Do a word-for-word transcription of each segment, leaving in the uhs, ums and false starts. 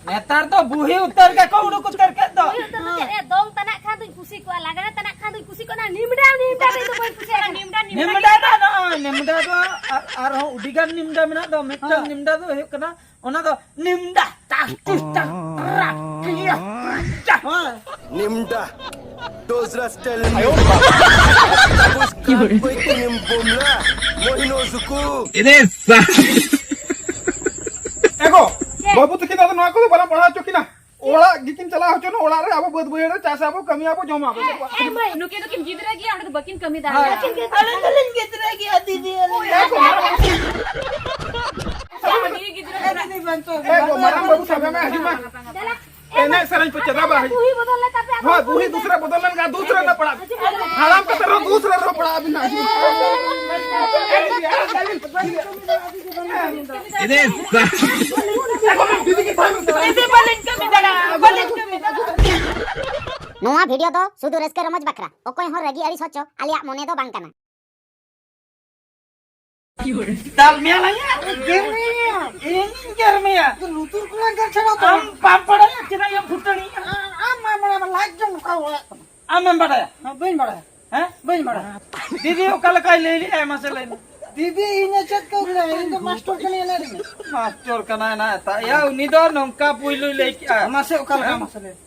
ᱱᱮᱛᱟᱨ ᱫᱚ ᱵᱩᱦᱤ ᱩᱛᱟᱹᱨ ᱜᱮᱠᱚ ᱩᱰᱩᱠ ᱩᱛᱟᱹᱨ ᱠᱮᱫ ᱫᱚ᱾ ᱵᱩᱦᱤ ᱩᱛᱟᱹᱨ ᱫᱚ ᱪᱮᱫ? ᱮ, ᱫᱚᱝ ᱛᱟᱱᱟᱜ ᱠᱷᱟᱱ ᱫᱚᱧ ᱠᱩᱥᱤ ᱠᱚᱜᱼᱟ, ᱞᱟᱜᱽᱲᱮ ᱛᱟᱱᱟᱜ ᱠᱷᱟᱱ ᱫᱚᱧ ᱠᱩᱥᱤ ᱠᱚᱜᱼᱟ, ᱚᱱᱟ ᱱᱤᱢᱰᱟ, ᱱᱤᱢᱰᱟ ᱛᱮᱫᱚ ᱵᱟᱹᱧ ᱠᱩᱥᱤᱭᱟᱜᱼᱟ᱾ ᱱᱤᱢᱰᱟ, ᱱᱤᱢᱰᱟ᱾ ᱱᱤᱢᱰᱟ ᱫᱚ ᱱᱚᱜᱼᱚᱭ, ᱱᱤᱢᱰᱟ ᱫᱚ ᱟᱨ, ᱟᱨᱦᱚᱸ ᱟᱹᱰᱤᱜᱟᱱ ᱱᱤᱢᱰᱟ ᱢᱮᱱᱟᱜ ᱫᱚ᱾ ᱢᱤᱫᱴᱟᱝ ᱦᱮᱸ᱾ ᱱᱤᱢᱰᱟ ᱫᱚ ᱦᱩᱭᱩᱜ ᱠᱟᱱᱟ, ᱚᱱᱟ ᱫᱚ ᱱᱤᱢᱰᱟ, ᱴᱟᱠ, ᱴᱩᱥ, ᱴᱟᱠ, ᱴᱟᱠ, ᱴᱤᱭᱟ᱾ ᱦᱮᱸ᱾ ᱱᱤᱢᱰᱟ, ᱰᱳᱡᱽᱨᱟ ᱥᱴᱟᱭᱤᱞ ᱱᱤᱢᱰᱟ᱾ ᱵᱚᱭ ᱛᱤᱱᱤᱢ ᱵᱚᱢᱞᱟ, ᱢᱚᱦᱤᱱᱳ ᱡᱩᱠᱩ᱾ ᱮᱜᱳ, ᱪᱮᱫ? ᱵᱟᱹᱵᱩ ᱛᱟᱹᱠᱤᱱ ᱫᱚ ᱟᱫᱚ ᱱᱚᱣᱟ ᱠᱚᱫᱚ ᱵᱟᱞᱟᱝ ᱯᱟᱲᱦᱟᱣ ᱦᱚᱪᱚ ᱠᱤᱱᱟ᱾ ᱚᱲᱟᱜ ᱜᱮᱠᱤᱱ ᱪᱟᱞᱟᱣ ᱦᱚᱪᱚᱱ, ᱚᱲᱟᱜ ᱨᱮ ᱟᱵᱚ ᱵᱟᱹᱫᱽ ᱵᱟᱹᱭᱦᱟᱹᱲ ᱨᱮ ᱪᱟᱥ ᱟᱵᱚ, ᱠᱟᱹᱢᱤ ᱟᱵᱚ, ᱡᱚᱢ ᱟᱵᱚ᱾ ᱮ, ᱮ ᱢᱟᱹᱭ, ᱱᱩᱠᱤᱱ ᱫᱚᱠᱤᱱ ᱜᱤᱫᱽᱨᱟᱹ ᱜᱮᱭᱟ, ᱚᱸᱰᱮ ᱫᱚ ᱵᱟᱹᱠᱤᱱ ᱠᱟᱹᱢᱤ ᱫᱟᱲᱮᱭᱟᱜᱼᱟ᱾ ᱟᱹᱞᱤᱧ ᱜᱤᱫᱽᱨᱟᱹ ᱜᱮᱭᱟ, ᱫᱤᱫᱤ, ᱟᱹᱞᱤᱧ᱾ ᱮ ᱜᱚ, ᱢᱟᱨᱟᱝ ᱵᱟᱹᱵᱩ ᱥᱟᱵ ᱢᱮ, ᱦᱤᱡᱩᱜ ᱢᱟ᱾ ᱮᱱᱮᱡ ᱥᱮᱨᱮᱧ ᱯᱮ ᱪᱮᱫᱟ ᱵᱟ? ᱵᱩᱦᱤ ᱵᱚᱫᱚᱞ ᱞᱮ ᱛᱟᱯᱮ, ᱟᱫᱚ ᱦᱳᱭ, ᱵᱩᱦᱤ ᱫᱩᱥᱨᱟ ᱵᱚᱫᱚᱞ ᱞᱮᱱ ᱠᱷᱟᱱ ᱫᱩᱥᱨᱟ ᱞᱮ ᱯᱟᱲᱟᱜ᱾ ᱦᱟᱲᱟᱢ ᱠᱟᱛᱮ ᱨᱮᱦᱚᱸ ᱫᱩᱥᱨᱟ ᱨᱮᱦᱚᱸ ᱯᱟᱲᱟᱜ ᱟᱹᱵᱤᱱ ᱦᱟᱸᱜ᱾ ᱫᱤᱫᱤ, ᱵᱟᱹᱞᱤᱧ ᱠᱟᱹᱢᱤ ᱫᱟᱲᱮᱭᱟᱜᱼᱟ, ᱵᱟᱹᱞᱤᱧ ᱠᱟᱹᱢᱤ ᱫᱟᱲᱮᱭᱟᱜᱼᱟ᱾ ᱱᱚᱣᱟ ᱵᱷᱤᱰᱤᱭᱳ ᱫᱚ ᱥᱩᱫᱷᱩ ᱨᱟᱹᱥᱠᱟᱹ ᱨᱚᱢᱚᱡᱽ ᱵᱟᱠᱷᱨᱟ, ᱚᱠᱚᱭ ᱦᱚᱸ ᱨᱟᱹᱜᱤ ᱟᱹᱲᱤᱥ ᱦᱚᱪᱚ ᱟᱞᱮᱭᱟᱜ ᱢᱚᱱᱮ ᱫᱚ ᱵᱟᱝ ᱠᱟᱱᱟ᱾ ᱫᱟᱞ ᱢᱮᱭᱟ ᱞᱟᱝ ᱭᱟ? ᱜᱮᱨ ᱢᱮᱭᱟ᱾ ᱤᱧ ᱜᱮᱨ ᱢᱮᱭᱟ? ᱞᱩᱛᱩᱨ ᱠᱚ ᱞᱟᱝ ᱜᱮᱨ ᱪᱷᱟᱲᱟ ᱛᱟᱢᱟ᱾ ᱟᱢ ᱵᱟᱢ ᱵᱟᱲᱟᱭᱟ ᱪᱮᱫᱟᱜ ᱮᱢ ᱯᱷᱩᱴᱟᱹᱱᱤᱭᱟ? ᱟᱢ ᱢᱟ ᱢᱟᱲᱟᱝ ᱞᱟᱡ ᱡᱚᱢ ᱚᱠᱟ ᱚᱲᱟᱜ ᱠᱟᱱᱟ? ᱟᱢᱮᱢ ᱵᱟᱲᱟᱭᱟ? ᱦᱮᱸ, ᱵᱟᱹᱧ ᱵᱟᱲᱟᱭᱟ᱾ ᱦᱮᱸ? ᱵᱟᱹᱧ ᱵᱟᱲᱟᱭᱟ᱾ ᱫᱤᱫᱤ ᱚᱠᱟ ᱞᱮᱠᱟᱭ ᱞᱟᱹᱭ ᱞᱮᱜᱼᱟ, ᱢᱟᱥᱮ ᱞᱟᱹᱭ ᱢᱮ᱾ ᱫᱤᱫᱤ, ᱤᱧ ᱮ ᱪᱮᱫ ᱠᱚ ᱞᱟᱹᱭᱟ? ᱤᱧ ᱫᱚ ᱢᱟᱥᱴᱚᱨ ᱠᱟᱹᱱᱟᱹᱧ, ᱮᱱᱮᱡ ᱨᱤᱱᱤᱡ᱾ ᱢᱟᱥᱴᱚᱨ ᱠᱟᱱᱟᱭ ᱱᱟ ᱮᱛᱟ᱾ ᱭᱟ, ᱩᱱᱤ ᱫᱚ ᱱᱚᱝᱠᱟ ᱯᱩᱭᱞᱩᱭ ᱞᱟᱹᱭ ᱠᱮᱜᱼᱟ᱾ ᱢᱟᱥᱮ ᱚᱠᱟ ᱞᱮᱠᱟ, ᱦᱮᱸ? ᱢᱟᱥᱮ ᱞᱟᱹᱭ ᱢᱮ᱾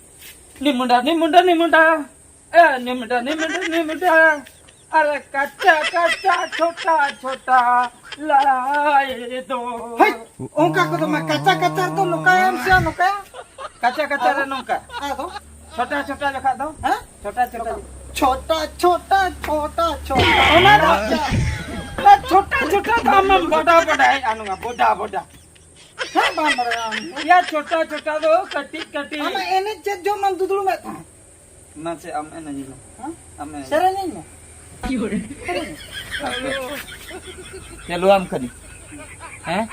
ᱱᱤᱢᱩᱰᱟ, ᱱᱤᱢᱩᱰᱟ, ᱱᱤᱢᱩᱰᱟ᱾ ᱮ, ᱱᱤᱢᱩᱰᱟ, ᱱᱤᱢᱩᱰᱟ, ᱱᱤᱢᱩᱰᱟ᱾ ᱟᱨᱮ ᱠᱟᱪᱟ, ᱠᱟᱪᱟ, ᱪᱷᱳᱴᱟ, ᱪᱷᱳᱴᱟ ᱞᱟᱲᱟᱭ ᱫᱚ᱾ ᱦᱳᱭ, ᱚᱱᱠᱟ ᱠᱚᱫᱚ ᱢᱟ ᱠᱟᱪᱟ, ᱠᱟᱪᱟ ᱨᱮᱫᱚ ᱱᱚᱝᱠᱟᱭᱟᱢ ᱥᱮ ᱱᱚᱝᱠᱟᱭᱟ? ᱠᱟᱪᱟ, ᱠᱟᱪᱟ ᱨᱮ ᱱᱚᱝᱠᱟ᱾ ᱟᱫᱚ? ᱪᱷᱳᱴᱟ, ᱪᱷᱳᱴᱟ ᱡᱚᱠᱷᱟ ᱫᱚ? ᱦᱮᱸ? ᱪᱷᱳᱴᱟ, ᱪᱷᱳᱴᱟ᱾ ᱪᱷᱳᱴᱟ, ᱪᱷᱳᱴᱟ, ᱪᱷᱳᱴᱟ, ᱪᱷᱳᱴᱟ᱾ ᱚᱱᱟ ᱫᱚ, ᱚᱱᱟ ᱪᱷᱳᱴᱟ, ᱪᱷᱳᱴᱟ ᱫᱚ ᱟᱢᱮᱢ ᱵᱚᱰᱟ, ᱵᱚᱰᱟᱭᱮᱫᱼᱟ, ᱱᱚᱣᱟ ᱵᱚᱰᱟ, ᱵᱚᱰᱟ᱾ ᱦᱮᱸ, ᱵᱟᱢ ᱵᱟᱲᱟᱭᱟ ᱟᱢ ᱫᱚ᱾ ᱭᱟ, ᱪᱷᱳᱴᱟ, ᱪᱷᱳᱴᱟ ᱫᱚ ᱠᱟᱹᱴᱤᱡ, ᱠᱟᱹᱴᱤᱡ᱾ ᱟᱢᱟᱜ ᱮᱱᱮᱡ ᱪᱮᱫ ᱡᱚᱢ ᱟᱢ ᱫᱩᱫᱲᱩᱢᱮᱫ ᱛᱟᱦᱮᱸᱫ? ᱢᱟᱥᱮ ᱟᱢ ᱮᱱᱮᱡ ᱢᱮ᱾ ᱦᱮᱸ? ᱟᱢ ᱮᱱᱮᱡ ᱢᱮ᱾ ᱥᱮᱨᱮᱧ ᱤᱧ ᱢᱮ᱾ ᱪᱟᱹᱞᱩᱣᱟᱢ ᱠᱟᱹᱱᱟᱹᱧ᱾ ᱦᱮᱸ?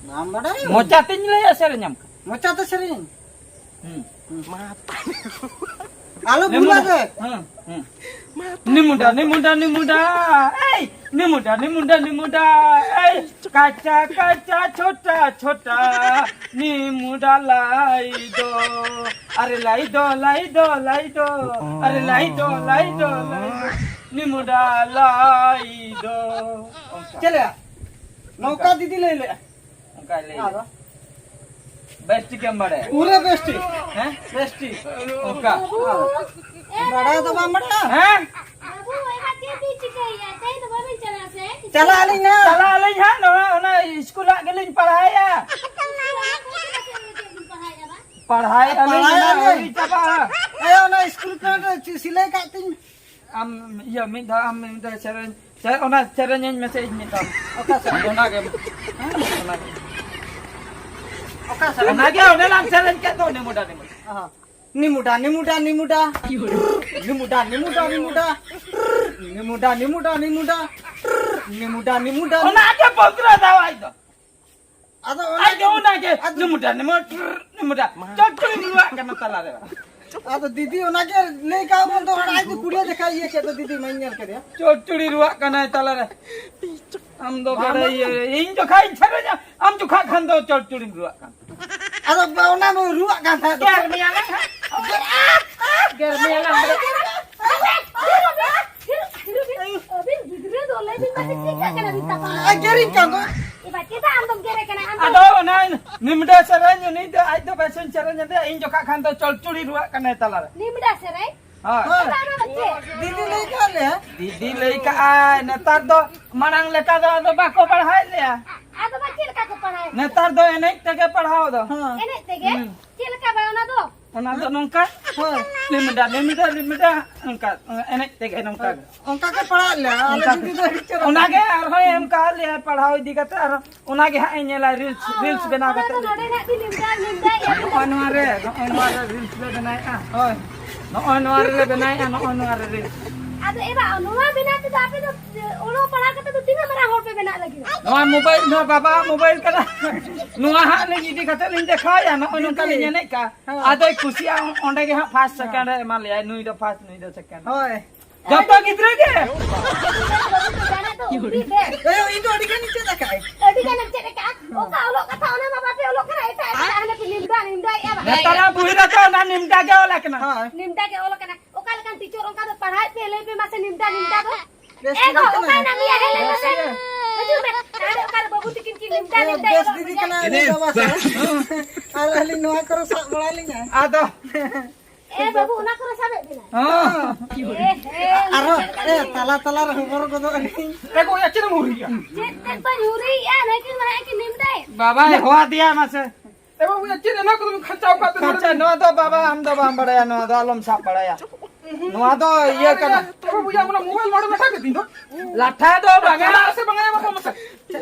ᱵᱟᱢ ᱵᱟᱰᱟᱭᱟ? ᱢᱚᱪᱟ ᱛᱤᱧ ᱞᱟᱹᱭᱟ ᱥᱮᱨᱮᱧᱟᱢ ᱠᱟᱱᱟ᱾ ᱢᱚᱪᱟ ᱛᱮ ᱥᱮᱨᱮᱧ᱾ ᱦᱩᱸ᱾ ᱟᱞᱚ ᱵᱷᱩᱞᱟ ᱱᱤᱢᱩᱰᱟ᱾ ᱜᱮ᱾ ᱦᱩᱸ, ᱦᱩᱸ᱾ ᱱᱤᱢᱩᱰᱟ, ᱱᱤᱢᱩᱰᱟ, ᱱᱤᱢᱩᱰᱟ᱾ ᱮᱭ! ᱱᱤᱢᱩᱰᱟ, ᱱᱤᱢᱩᱰᱟ, ᱱᱤᱢᱩᱰᱟ, ᱮᱭ, ᱠᱟᱪᱟ, ᱠᱟᱪᱟ, ᱪᱷᱳᱴᱟ, ᱪᱷᱳᱴᱟ, ᱱᱤᱢᱩᱰᱟ ᱞᱟᱭ ᱫᱚ᱾ ᱟᱨᱮ ᱞᱟᱭ ᱫᱚ, ᱞᱟᱭ ᱫᱚ, ᱞᱟᱭ ᱫᱚ, ᱟᱨᱮ ᱞᱟᱭ ᱫᱚ, ᱞᱟᱭ ᱫᱚ, ᱞᱟᱭ ᱫᱚ, ᱱᱤᱢᱩᱰᱟ ᱞᱟᱭ ᱫᱚ᱾ ᱪᱮᱫ ᱞᱮᱠᱟ? ᱱᱚᱝᱠᱟ ᱫᱤᱫᱤ ᱞᱟᱹᱭ ᱞᱮᱜᱼᱟ᱾ ᱚᱱᱠᱟᱭ ᱞᱟᱹᱭ᱾ ᱟᱫᱚ? ᱵᱮᱥ ᱴᱷᱤᱠᱮᱢ ᱵᱟᱲᱟᱭᱟ? ᱯᱩᱨᱟᱹ ᱵᱮᱥ ᱴᱷᱤᱠ᱾ ᱦᱮᱸ? ᱵᱮᱥ ᱴᱷᱤᱠ᱾ ᱚᱱᱠᱟ᱾ ᱵᱟᱲᱟᱭ ᱫᱚ ᱵᱟᱢ ᱵᱟᱲᱟᱭᱟ? ᱦᱮᱸ? ᱵᱟᱹᱵᱩ, ᱮᱱᱟ ᱪᱮᱫ ᱵᱤᱱ ᱪᱤᱠᱟᱹᱭᱮᱫᱼᱟ? ᱛᱮᱦᱮᱧ ᱫᱚ ᱵᱟᱵᱤᱱ ᱪᱟᱞᱟᱜᱼᱟ ᱥᱮ? ᱪᱟᱞᱟᱜ ᱟᱹᱞᱤᱧ ᱦᱟᱸᱜ᱾ ᱪᱟᱞᱟᱜ ᱟᱹᱞᱤᱧ ᱦᱟᱸᱜ, ᱱᱚᱣᱟ, ᱚᱱᱟ ᱤᱥᱠᱩᱞᱟᱜ ᱜᱮᱞᱤᱧ ᱯᱟᱲᱦᱟᱭᱟ᱾ ᱪᱮᱫ ᱵᱤᱱ ᱯᱟᱲᱦᱟᱭᱮᱫᱼᱟ ᱵᱟ? ᱯᱟᱲᱦᱟᱭ ᱟᱹᱞᱤᱧ ᱯᱟᱲᱦᱟᱭ ᱚᱱᱟ ᱟᱹᱞᱤᱧ᱾ ᱟᱹᱣᱨᱤ ᱪᱟᱵᱟᱜᱼᱟ᱾ ᱮ, ᱚᱱᱟ ᱤᱥᱠᱩᱞ ᱯᱮᱱᱴ ᱨᱮ ᱪᱮᱫ ᱥᱤᱞᱟᱹᱭ ᱠᱟᱜ ᱛᱤᱧ᱾ ᱟᱢ ᱤᱭᱟᱹ ᱢᱤᱫ ᱫᱷᱟᱣ ᱟᱢ ᱢᱤᱫ ᱫᱷᱟᱣ ᱥᱮᱨᱮᱧ, ᱥᱮ ᱚᱱᱟ ᱥᱮᱨᱮᱧ ᱟᱹᱧ ᱢᱮᱥᱮ ᱤᱧ ᱢᱤᱫ ᱫᱷᱟᱣ᱾ ᱚᱠᱟ ᱥᱮᱨᱮᱧ? ᱚᱱᱟᱜᱮ᱾ ᱦᱮᱸ? ᱚᱱᱟᱜᱮ᱾ ᱚᱠᱟ ᱥᱮᱨᱮᱧ? ᱚᱱᱟᱜᱮ ᱚᱸᱰᱮ ᱞᱟᱝ ᱥᱮᱨᱮᱧ ᱠᱮᱫ ᱫᱚ, ᱱᱤᱢᱩᱰᱟ, ᱱᱤᱢᱩᱰᱟ᱾ ᱟᱦᱟ᱾ ᱱᱤᱢᱩᱰᱟ, ᱱᱤᱢᱩᱰᱟ, ᱱᱤᱢᱩᱰᱟ᱾ ᱱᱤᱢᱩᱰᱟ, ᱱᱤᱢᱩᱰᱟ, ᱱᱤᱢᱩᱰᱟ᱾ ᱱᱤᱢᱩᱰᱟ, ᱱᱤᱢᱩᱰᱟ, ᱱᱤᱢᱩᱰᱟ᱾ ᱱᱤᱢᱩᱰᱟ, ᱱᱤᱢᱩᱰᱟ᱾ ᱚᱱᱟ ᱜᱮ ᱵᱚᱫᱨᱟ ᱫᱟᱣᱟᱭ ᱫᱚ᱾ ᱟᱫᱚ ᱚᱱᱟ ᱟᱡ ᱫᱚ ᱚᱱᱟ ᱜᱮ ᱟᱫᱚ ᱱᱤᱢᱩᱰᱟ, ᱱᱤᱢᱩᱰ, ᱱᱤᱢᱩᱰᱟ᱾ ᱪᱚᱴ ᱪᱩᱲᱤ ᱨᱩᱣᱟᱜ ᱠᱟᱱᱟ ᱛᱟᱞᱟ ᱨᱮ᱾ ᱟᱫᱚ ᱫᱤᱫᱤ ᱚᱱᱟ ᱜᱮ ᱞᱟᱹᱭ ᱠᱟᱜ ᱵᱚᱱ ᱫᱚ, ᱚᱱᱟ ᱟᱡ ᱫᱚ ᱠᱩᱲᱤᱭᱟᱹ ᱡᱟᱠᱷᱟ ᱤᱭᱟᱹ ᱠᱮᱫ ᱫᱚ ᱫᱤᱫᱤ ᱢᱟᱧ ᱧᱮᱞ ᱠᱮᱫᱮᱭᱟ᱾ ᱪᱚᱴ ᱪᱩᱲᱤ ᱨᱩᱣᱟᱜ ᱠᱟᱱᱟᱭ ᱛᱟᱞᱟ ᱨᱮ᱾ ᱟᱢ ᱫᱚ ᱵᱟᱝ, ᱵᱟᱲᱟᱭ ᱵᱟᱝ᱾ ᱤᱭᱟᱹ, ᱤᱧ ᱡᱚᱠᱷᱟᱡ ᱤᱧ ᱥᱮᱨᱮᱧᱟ, ᱟᱢ ᱡᱚᱠᱷᱟᱡ ᱠᱷᱟᱱ ᱫᱚ ᱪᱚᱴ ᱪᱩᱲᱤᱢ ᱨᱩᱣᱟᱜ ᱠᱟᱱ᱾ ᱟᱫᱚ ᱵᱟ-, ᱚᱱᱟ ᱫᱚ ᱨᱩᱣᱟᱜ ᱠᱟᱱ ᱛᱟᱦᱮᱸᱫ ᱫᱚ᱾ ᱜᱮᱨ ᱢᱮᱭᱟ ᱞᱮ ᱦᱟᱸᱜ᱾ ᱜᱮᱨ ᱢᱮᱭᱟ ᱞᱮ ᱦᱟᱸᱜ᱾ ᱟᱹᱵᱤᱱ ᱜᱤᱫᱽᱨᱟᱹ ᱫᱚ ᱞᱟᱹᱭ ᱵᱤᱱ ᱢᱟᱥᱮ ᱪᱮᱫ ᱠᱟᱜ ᱠᱟᱱᱟ ᱵᱤᱱ ᱛᱟᱯᱟᱢ? ᱟᱨ ᱜᱮᱨᱤᱧ ᱠᱟᱱ ᱫᱚ᱾ ᱮ ᱵᱟ, ᱪᱮᱫᱟᱜ ᱟᱢ ᱫᱚᱢ ᱜᱮᱨᱮ ᱠᱟᱱᱟ? ᱟᱢ ᱫᱚ ᱟᱫᱚ ᱚᱱᱟ ᱱᱤᱢᱰᱟ ᱥᱮᱨᱮᱧ ᱩᱱᱤ ᱫᱚ ᱟᱡ ᱫᱚ ᱵᱮᱥᱮᱧ ᱥᱮᱨᱮᱧ ᱟᱫᱮᱭᱟ, ᱤᱧ ᱡᱚᱠᱷᱟ ᱠᱷᱟᱱ ᱫᱚ ᱪᱚᱲᱪᱩᱲᱤ ᱨᱩᱣᱟᱜ ᱠᱟᱱᱟᱭ ᱛᱟᱞᱟᱨᱮ᱾ ᱱᱤᱢᱰᱟ ᱥᱮᱨᱮᱧ? ᱦᱳᱭ᱾ ᱟᱫᱚ ᱚᱱᱟ ᱫᱚ ᱪᱮᱫ? ᱫᱤᱫᱤ ᱞᱟᱹᱭ ᱠᱟᱜ ᱞᱮᱭᱟ᱾ ᱫᱤᱫᱤ ᱞᱟᱹᱭ ᱠᱟᱜᱼᱟᱭ, ᱱᱮᱛᱟᱨ ᱫᱚ ᱢᱟᱲᱟᱝ ᱞᱮᱠᱟ ᱫᱚ ᱟᱫᱚ ᱵᱟᱠᱚ ᱯᱟᱲᱦᱟᱣᱮᱫ ᱞᱮᱭᱟ᱾ ᱟᱫᱚ ᱵᱟ ᱪᱮᱫ ᱞᱮᱠᱟ ᱠᱚ ᱯᱟᱲᱦᱟᱣᱮᱫ ᱱᱮᱛᱟᱨ ᱫᱚ ᱮᱱᱮᱡ ᱛᱮᱜᱮ ᱯᱟᱲᱦᱟᱣ ᱫᱚ᱾ ᱦᱮᱸ᱾ ᱮᱱᱮᱡ ᱛᱮᱜᱮ? ᱦᱩᱸ᱾ ᱪᱮᱫ ᱞᱮᱠᱟ ᱵᱟ ᱚᱱᱟ ᱫᱚ? ᱚᱱᱟ ᱫᱚ ᱱᱚᱝᱠᱟ, ᱦᱳᱭ᱾ ᱞᱤᱢᱰᱟ, ᱞᱤᱢᱰᱟ, ᱞᱤᱢᱰᱟ, ᱚᱱᱠᱟ, ᱮᱱᱮᱡ ᱛᱮᱜᱮ ᱱᱚᱝᱠᱟ ᱜᱮ᱾ ᱚᱱᱠᱟ ᱠᱚ ᱯᱟᱲᱦᱟᱣᱮᱫ ᱞᱮᱭᱟ, ᱟᱞᱮ ᱚᱱᱠᱟ ᱡᱩᱫᱤ ᱫᱚ ᱦᱤᱡᱩᱜ ᱪᱟᱞᱟᱜ ᱚᱱᱟᱜᱮ ᱟᱨᱦᱚᱸᱭ ᱮᱢ ᱠᱟᱜ ᱞᱮᱭᱟ ᱯᱟᱲᱦᱟᱣ ᱤᱫᱤ ᱠᱟᱛᱮ, ᱟᱨ ᱚᱱᱟᱜᱮ ᱦᱟᱸᱜ ᱤᱧ ᱧᱮᱞᱟ, reels, reels ᱵᱮᱱᱟᱣ ᱚᱱᱟ ᱠᱟᱛᱮ᱾ ᱫᱚ ᱱᱚᱰᱮ ᱱᱟᱜ ᱵᱤᱱ ᱞᱤᱢᱰᱟ, ᱞᱤᱢᱰᱟᱭᱮᱫᱼᱟ ᱵᱤᱱ᱾ ᱱᱚᱜᱼᱚᱭ ᱱᱚᱣᱟ ᱨᱮ, ᱱᱚᱜᱼᱚᱭ ᱱᱚᱣᱟ ᱨᱮ reels ᱞᱮ ᱵᱮᱱᱟᱣᱮᱫᱼᱟ᱾ ᱦᱳᱭ᱾ ᱱᱚᱜᱼᱚᱭ ᱱᱚᱣᱟ ᱨᱮᱞᱮ ᱵᱮᱱᱟᱣᱮᱫᱼᱟ, ᱱᱚᱜᱼᱚᱭ ᱱᱚᱣᱟ ᱨᱮ reels᱾ ᱟᱫᱚ ᱮ ᱵᱟ, ᱱᱚᱣᱟ ᱵᱮᱱᱟᱣ ᱛᱮᱫᱚ ᱟᱯᱮ ᱫᱚ, ᱮ, ᱚᱞᱚᱜ ᱯᱟᱲᱦᱟᱣ ᱠᱟᱛᱮ ᱫᱚ ᱛᱤᱱᱟᱹᱜ ᱢᱟᱨᱟᱝ ᱦᱚᱲ ᱯᱮ ᱵᱮᱱᱟᱜ ᱞᱟᱹᱜᱤᱫ? ᱱᱚᱣᱟ mobile ᱫᱚ ᱵᱟᱵᱟᱣᱟᱜ mobile ᱠᱟᱱᱟ᱾ ᱱᱚᱣᱟ ᱦᱟᱸᱜ ᱞᱤᱧ ᱤᱫᱤ ᱠᱟᱛᱮ ᱞᱤᱧ ᱫᱮᱠᱷᱟᱣᱮᱫᱼᱟ, ᱱᱚᱜᱼᱚᱭ ᱱᱚᱝᱠᱟ ᱞᱤᱧ ᱮᱱᱮᱡ ᱠᱟᱜᱼᱟ᱾ ᱦᱮᱸ᱾ ᱟᱫᱚᱭ ᱠᱩᱥᱤᱭᱟᱜᱼᱟ, ᱚᱸᱰᱮ ᱜᱮ ᱦᱟᱸᱜ first, ᱦᱮᱸ᱾ Second ᱮ ᱮᱢᱟ ᱞᱮᱭᱟ, ᱱᱩᱭ ᱫᱚ first, ᱱᱩᱭ ᱫᱚ second᱾ ᱦᱳᱭ᱾ ᱡᱚᱛᱚ ᱜᱤᱫᱽᱨᱟᱹ ᱜᱮ? ᱡᱟᱦᱟᱱᱟᱜ ᱫᱚ ᱩᱰᱤ ᱵᱮᱥ᱾ ᱮ, ᱤᱧ ᱫᱚ ᱟᱹᱰᱤ ᱜᱟᱱᱤᱧ ᱪᱮᱫ ᱟᱠᱟᱫᱼᱟ᱾ ᱟᱹᱰᱤ ᱜᱟᱱᱮᱢ ᱪᱮᱫ ᱟᱠᱟᱫᱼᱟ? ᱚᱠᱟ ᱚᱞᱚᱜ ᱠᱟᱛᱷᱟ ᱚᱱᱟ ᱢᱟ ᱵᱟᱯᱮ ᱚᱞᱚᱜ ᱠᱟᱱᱟ, ᱮᱴᱟᱜ ᱮᱴᱟᱜ ᱦᱟᱱᱮ ᱯᱮ ᱱᱤᱢᱰᱟ ᱱᱤᱢᱰᱟᱭᱮᱫᱼᱟ ᱵᱟᱝ? ᱱᱮᱛᱟᱨᱟᱜ ᱵᱚᱦᱤ ᱨᱮᱫᱚ ᱚᱱᱟ ᱱᱤᱢᱰᱟ ᱜᱮ ᱚᱞ ᱟᱠᱟᱱᱟ᱾ ᱦᱳᱭ᱾ ᱱᱤᱢᱰᱟ ᱜᱮ ᱚᱞ ᱟᱠᱟᱱᱟ᱾ ᱚᱠᱟ ᱞᱮᱠᱟᱱ ᱴᱤᱪᱟᱨ ᱚᱱᱠᱟ ᱫᱚ ᱯᱟᱲᱦᱟᱣᱮᱫ ᱯᱮ, ᱞᱟᱹᱭ ᱯᱮ ᱢᱟᱥᱮ ᱱᱤᱢᱰᱟ ᱱᱤᱢᱰᱟ ᱫᱚ᱾ ᱵᱮᱥ ᱮ ᱜᱮ ᱜᱚ, ᱪᱮᱫ ᱚᱠᱟ ᱠᱟᱱᱟ? ᱦᱮᱱᱟᱜ ᱢᱮᱭᱟ? ᱦᱮᱡ ᱞᱮᱱ ᱢᱮᱥᱮ᱾ ᱦᱤᱡᱩᱜ ᱢᱮ᱾ ᱟᱨ ᱚᱠᱟᱨᱮ ᱵᱟᱹᱵᱩ ᱛᱤᱠᱤᱱ ᱠᱤᱱ ᱱᱤᱢᱰᱟ ᱮ, ᱱᱤᱢᱰᱟ ᱵᱮᱥ ᱮᱫ ᱫᱤᱫᱤ ᱵᱚᱱ ᱠᱟᱱᱟ ᱵᱩᱡᱷᱟᱹᱣ? ᱩᱱᱤ ᱵᱟᱵᱟ ᱥᱟᱶ᱾ ᱟᱨ ᱟᱹᱞᱤᱧ ᱱᱚᱣᱟ ᱠᱚᱨᱮ ᱥᱟᱵ ᱵᱟᱲᱟ ᱞᱤᱧᱟᱭ᱾ ᱟᱫᱚ ᱮ ᱵᱟᱹᱵᱩ, ᱚᱱᱟ ᱠᱚᱨᱮ ᱥᱟᱵᱮᱫ ᱵᱮᱱᱟ? ᱦᱚᱸ᱾ ᱮ, ᱦᱮ, ᱟᱨᱦᱚᱸ, ᱮ, ᱛᱟᱞᱟ ᱛᱟᱞᱟ ᱨᱮ ᱦᱚᱵᱚᱨ ᱜᱚᱫᱚᱜ ᱟᱹᱞᱤᱧ᱾ ᱮ ᱜᱚ, ᱭᱟ, ᱪᱮᱫ ᱮᱢ ᱦᱩᱨᱤᱭᱟ? ᱪᱮᱫ ᱛᱮᱫ ᱵᱟᱹᱧ ᱦᱩᱨᱤᱭᱮᱜᱼᱟ? ᱱᱟᱭᱠᱮ ᱢᱟ ᱦᱮᱸ ᱠᱤ ᱱᱤᱢᱰᱟᱭ᱾ ᱵᱟᱵᱟᱭ ᱦᱚᱦᱚ ᱟᱫᱮᱭᱟ ᱢᱟᱥᱮ᱾ ᱮ ᱵᱟᱹᱵᱩ, ᱭᱟ, ᱪᱮᱫ ᱮᱱᱟ ᱠᱚᱫᱚᱢ ᱠᱷᱟᱧᱪᱟᱣ ᱠᱟᱜ ᱛᱮ ᱱᱚᱰᱮ? ᱟᱪᱪᱷᱟ, ᱱᱚᱣᱟ ᱫᱚ ᱵᱟᱵᱟ, ᱟᱢ ᱫᱚ ᱵᱟᱢ ᱵᱟᱲᱟᱭᱟ, ᱱᱚᱣᱟ ᱫᱚ ᱟᱞᱚᱢ ᱥᱟᱵ ᱵᱟᱲᱟᱭᱟ᱾ ᱱᱚᱣᱟ ᱫᱚ ᱤᱭᱟᱹ ᱠᱟᱱᱟ᱾ ᱮ ᱵᱟᱹᱵᱩ, ᱭᱟ, ᱚᱱᱟ ᱢᱳᱵᱟᱭᱤᱞ ᱱᱚᱰᱮ ᱞᱟᱴᱷᱟ ᱠᱮᱫ ᱛᱤᱧ ᱫᱚ᱾ ᱞᱟᱴᱷᱟ ᱫᱚ ᱵᱟᱝᱟ᱾ ᱪᱟᱞᱟᱜ ᱥᱮ ᱵᱟᱝᱟ, ᱭᱟ, ᱵᱟᱹᱵᱩ, ᱢᱟᱥᱮ᱾